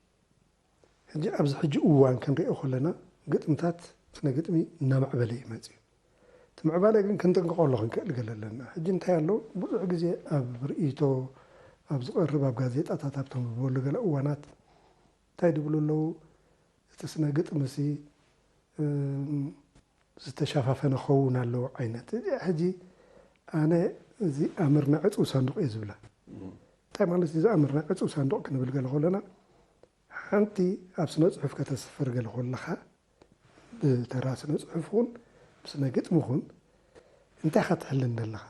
ሕጂ ኣብዚ ሕጂ እዋን ክንሪኦ ከለና ግጥምታት ስነ ግጥሚ እናማዕበለ እዩ መጺኡ። እቲ ምዕባለ ግን ክንጥንቀቐሉ ክንክእል ገለ ኣለና። ሕጂ እንታይ ኣሎ፣ ብዙሕ ግዜ ኣብ ርእይቶ ኣብ ዝቐርብ ኣብ ጋዜጣታት ኣብ ተንብበሉ ገለ እዋናት እንታይ ድብሉ ኣለዉ? እቲ ስነ ግጥምሲ፣ እም፣ ዝተሸፋፈነ ክኸውን ኣለዎ ዓይነት። እዚኣ ሕጂ ኣነ እዚ ኣምር ናይ ዕጹው ሳንዱቕ እየ ዝብላ። እንታይ ማለት እዩ እዚ ኣምር ናይ ዕጹው ሳንዱቕ ክንብል ገለ ከለና፣ ሓንቲ ኣብ ስነ ጽሑፍ ከተስፍር ገለ ከለኻ፣ ብተራ ስነ ጽሑፍ ኹን ብስነ ግጥሚ ኹን እንታይ ኢኻ ትሕልን ዘለኻ?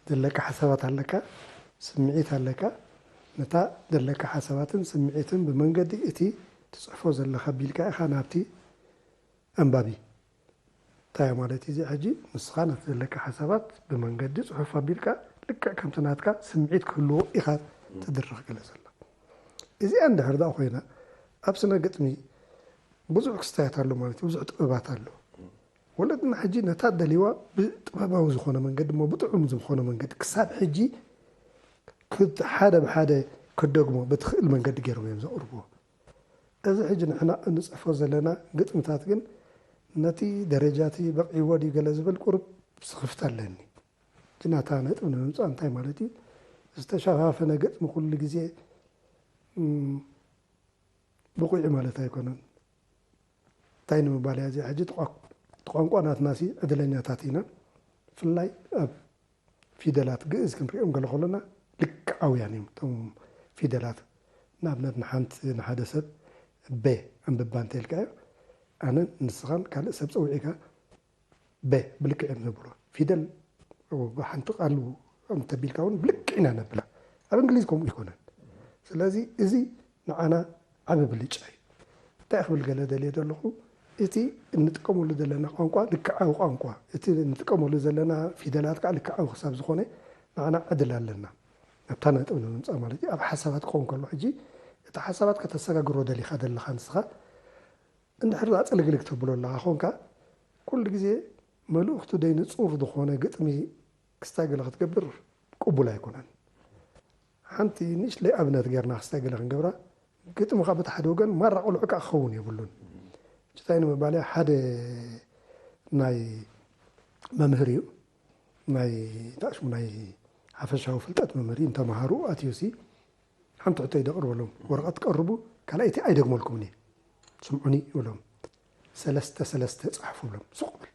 ዘለካ ሓሳባት ኣለካ፣ ስምዒት ኣለካ። ነታ ዘለካ ሓሳባትን ስምዒትን ብመንገዲ እቲ ትጽሕፎ ዘለኻ ኣቢልካ ኢኻ ናብቲ ኣንባቢ። እንታይ ማለት እዩ እዚ ሕጂ? ንስኻ ነቲ ዘለካ ሓሳባት ብመንገዲ ጽሑፍ ኣቢልካ ልክዕ ከምቲ ናትካ ስምዒት ክህልዎ ኢኻ ትድርኽ ገለ ዘላ። እዚኣ እንድሕር ደኣ ኮይና፣ ኣብ ስነ ግጥሚ ብዙሕ ክስታያት ኣሎ ማለት እዩ፣ ብዙሕ ጥበባት ኣሎ። ወለድና ሕጂ ነታ ደልይዋ ብጥበባዊ ዝኾነ መንገዲ፣ እሞ ብጥዑም ዝኾነ መንገዲ ክሳብ ሕጂ ክት-፣ ሓደ ብሓደ ክደግሞ ብትኽእል መንገዲ ገይሮም እዮም ዘቕርብዎ። እዚ ሕጂ ንሕና እንጽሕፎ ዘለና ግጥምታት ግን ነቲ ደረጃ እቲ በቒዕዎ ድዩ ገለ ዝብል ቁሩብ ስኽፍታ ኣለኒ። እቲ ናታ ነጥብ ንምምጻእ እንታይ ማለት እዩ? ዝተሸፋፈነ ግጥሚ ኩሉ ግዜ፣ እም፣ ብቑዕ ማለት ኣይኮነን። እንታይ ንምባል እያ እዚኣ? ሕጂ እቲ ቋ-፣ እቲ ቋንቋ ናትናሲ ዕድለኛታት ኢና። ብፍላይ ኣብ ፊደላት ግእዝ ክንሪኦም ገለ ከለና ልክዓውያን እዮም እቶም ፊደላት። ንኣብነት ንሓንቲ፣ ንሓደ ሰብ በ ኣንብባ እንተኢልካዮ፣ ኣነን ንስኻን ካልእ ሰብ ጸዊዕካ በ ብልክዕ እዮም ዘብልዋ። ፊደል ሓንቲ ቃል እንተቢልካ እውን ብልክዕ ኢና ነብላ። ኣብ እንግሊዝ ከምኡ ይኮነን። ስለዚ እዚ ንዓና ዓቢ ብልጫ እዩ። እንታይ ክብል ገለ ደልየ ዘለኹ፣ እቲ እንጥቀመሉ ዘለና ቋንቋ ልክዓዊ ቋንቋ፣ እቲ እንጥቀመሉ ዘለና ፊደላት ከዓ ልክዓዊ ክሳብ ዝኾነ ንዓና ዕድል ኣለና። ኣብታ ነጥብ ንምምጻእ ማለት እዩ። ኣብ ሓሳባት ክኸውን ከሎ ሕጂ እቲ ሓሳባት ከተሰጋግሮ ደሊኻ ዘለኻ ንስኻ እንድሕር ደኣ ጽልግልግ ተብሎ ኣለኻ ኾንካ፣ ኩሉ ግዜ መልእኽቱ ደይ ንጹር ዝኾነ ግጥሚ ክስታይ ገለ ክትገብር ቅቡል ኣይኮነን። ሓንቲ ንእሽተይ ኣብነት ጌርና ክስታይ ገለ ክንገብራ፣ ግጥምኻ በቲ ሓደ ወገን ማራ ቁልዕ ከኣ ክኸውን የብሉን። እንታይ ንምባል እያ፣ ሓደ ናይ መምህር እዩ፣ ናይ፣ እንታይ ሽሙ፣ ናይ ሓፈሻዊ ፍልጠት መምህር እዩ። ንተምሃሮ ኣትዩሲ ሓንቲ ሕቶ እዩ ደቕርበሎም። ወረቐት ትቀርቡ፣ ካልኣይቲ ኣይደግመልኩምን እየ። ስምዑኒ ይብሎም። ሰለስተ ሰለስተ ጸሓፉ ብሎም። ሱቕ በል።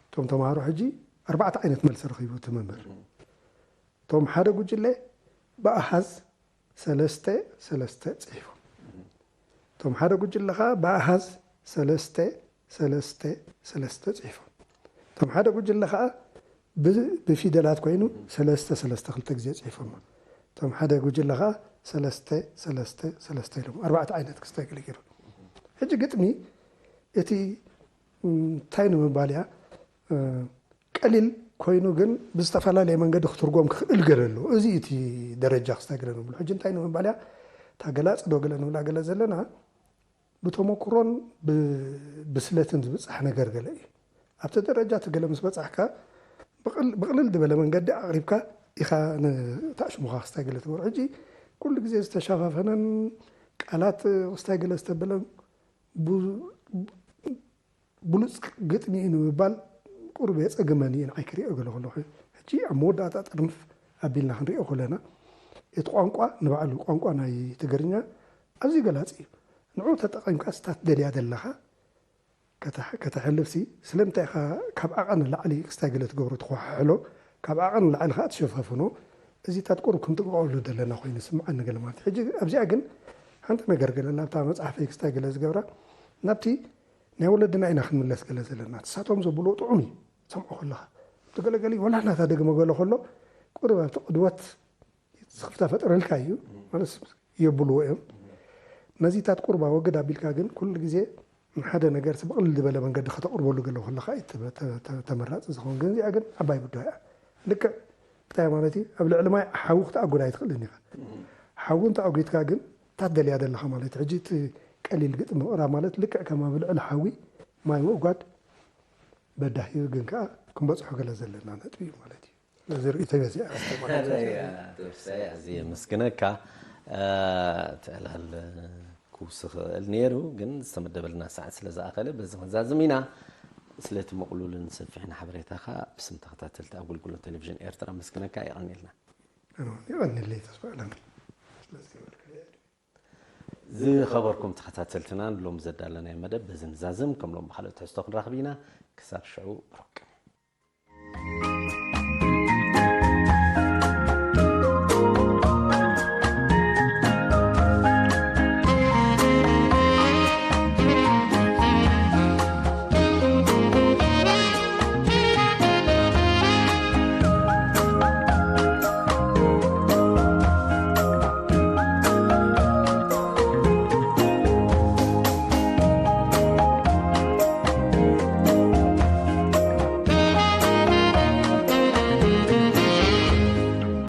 እቶም ተምሃሮ ሕጂ ኣርባዕተ ዓይነት መልሲ ረኺቡ እቲ መምህር። እቶም ሓደ ጉጅለ ብኣሃዝ ሰለስተ ሰለስተ ጽሒፎም። እቶም ሓደ ጉጅለ ኸኣ ብኣሃዝ ሰለስተ ሰለስተ ሰለስተ ጽሒፎም። እቶም ሓደ ጉጅለ ኸኣ ብ-፣ ብፊደላት ኮይኑ ሰለስተ ሰለስተ ክልተ ግዜ ጽሒፎም። እቶም ሓደ ጉጅለ ኸኣ ሰለስተ ሰለስተ ሰለስተ ኢሎም። ኣርባዕተ ዓይነት ክስታይ ገለ ገይሮም። ሕጂ ግጥሚ እቲ፣ ም፣ እንታይ ንምባል እያ፣ እ፣ ቀሊል ኮይኑ ግን ብዝተፈላለየ መንገዲ ክትርጎም ክኽእል ገለ ኣሎ። እዚ እቲ ደረጃ ክስታይ ገለ ንብሎ። ሕጂ እንታይ ንምባል እያ፣ እታ ገላጺ ዶ ገለ ንብላ ገለ ዘለና፣ ብተመኩሮን ብብስለትን ዝብጻሕ ነገር ገለ እዩ። ኣብቲ ደረጃ እቲ ገለ ምስ በጻሕካ፣ ብቕል-፣ ብቕልል ዝበለ መንገዲ ኣቕሪብካ ኢኻ ንታሽሙኻ ክስታይ ገለ ትገብሮ። ሕጂ ኩሉ ግዜ ዝተሸፋፈነን ቃላት ክስታይ ገለ ዝተበለን ቡ-፣ ብሉጽ ግጥሚ እዩ ንምባል ቁሩብ የጸግመኒ እዩ ንዓይ ክሪኦ ገለ ከለኹ። ሕጂ ኣብ መወዳእታ ጥርንፍ ኣቢልና ክንሪኦ ከለና፣ እቲ ቋንቋ ንባዕሉ፣ ቋንቋ ናይ ትግርኛ ኣዝዩ ገላጺ እዩ። ንዑ ተጠቒምካ ስታት ደልያ ዘለኻ ከተሕ-፣ ከተሕልፍሲ፣ ስለምንታይ ኢኻ ካብ ዓቐን ንላዕሊ ክስታይ ገለ ትገብሮ ትኾሓሕሎ፣ ካብ ዓቐን ንላዕሊ ኸኣ ትሸፋፍኖ፣ እዚታት ቁሩብ ክንጥንቀቐሉ ዘለና ኮይኑ ስምዓኒ ገለ ማለት እዩ። ሕጂ ኣብዚኣ ግን ሓንቲ ነገር ገለ ናብታ መጽሓፈይ ክስታይ ገለ ዝገብራ ናብቲ ናይ ወለድና ኢና ክንምለስ ገለ ዘለና። ንሳቶም ዘብልዎ ጥዑም እዩ ሰምዖ ከለኻ። እቲ ገለገለ ወላ ናታ ደግመ ገለ ከሎ ቁሩብ ኣብቲ ቅድወት ስኽፍታ ፈጥረልካ እዩ ማለት የብልዎ እዮም። ነዚታት ቁርባ ወግድ ኣቢልካ ግን ኩሉ ግዜ ንሓደ ነገር ብቕልል ዝበለ መንገዲ ከተቕርበሉ ገለ ከለኻ እዩ ተመ- ተ- ተ- ተመራፂ ዝኸውን። ግን እዚኣ ግን ዓባይ ብድሆ እያ። ልክዕ እንታይ ማለት እዩ? ኣብ ልዕሊ ማይ ሓዊ ክትኣጉድ ኣይትኽእልን ኢኻ። ሓዊ እንተ ኣጒድካ ግን እታ ትደልያ ዘለኻ ማለት እዩ። ሕጂ እቲ ቀሊል ግጥሚ ምቕራብ ማለት ልክዕ ከም ኣብ ልዕሊ ሓዊ ማይ ምእጓድ በዳሂ ግን ከዓ ክንበፅሖ ገለ ዘለና ነጥቢ እዩ ማለት እዩ። ነዚ ርእይቶ በዚኣ ኣስተማሪ ተብሳይ ኣዝየ የመስግነካ። እቲ ዕላል ክውስኽ ይኽእል ነይሩ፣ ግን ዝተመደበልና ሰዓት ስለ ዝኣኸለ በዚ ክንዛዝም ኢና። ስለቲ ምቕሉልን ሰፊሕን ሓበሬታኻ ብስም ተኸታተልቲ ኣገልግሎት ቴሌቪዥን ኤርትራ ኣመስግነካ። የቐንየልና። ኣነ እውን የቐንየለይ ተስፋ ኣለም ስለዝገበርክለይ። ዝኸበርኩም ተኸታተልትና፣ ንሎም ዘዳለናዮ መደብ በዚ ንዛዝም። ከም ሎም ብኻልእ ትሕዝቶ ክንራኽብ ኢና። ክሳብ ሽዑ ብሩክ።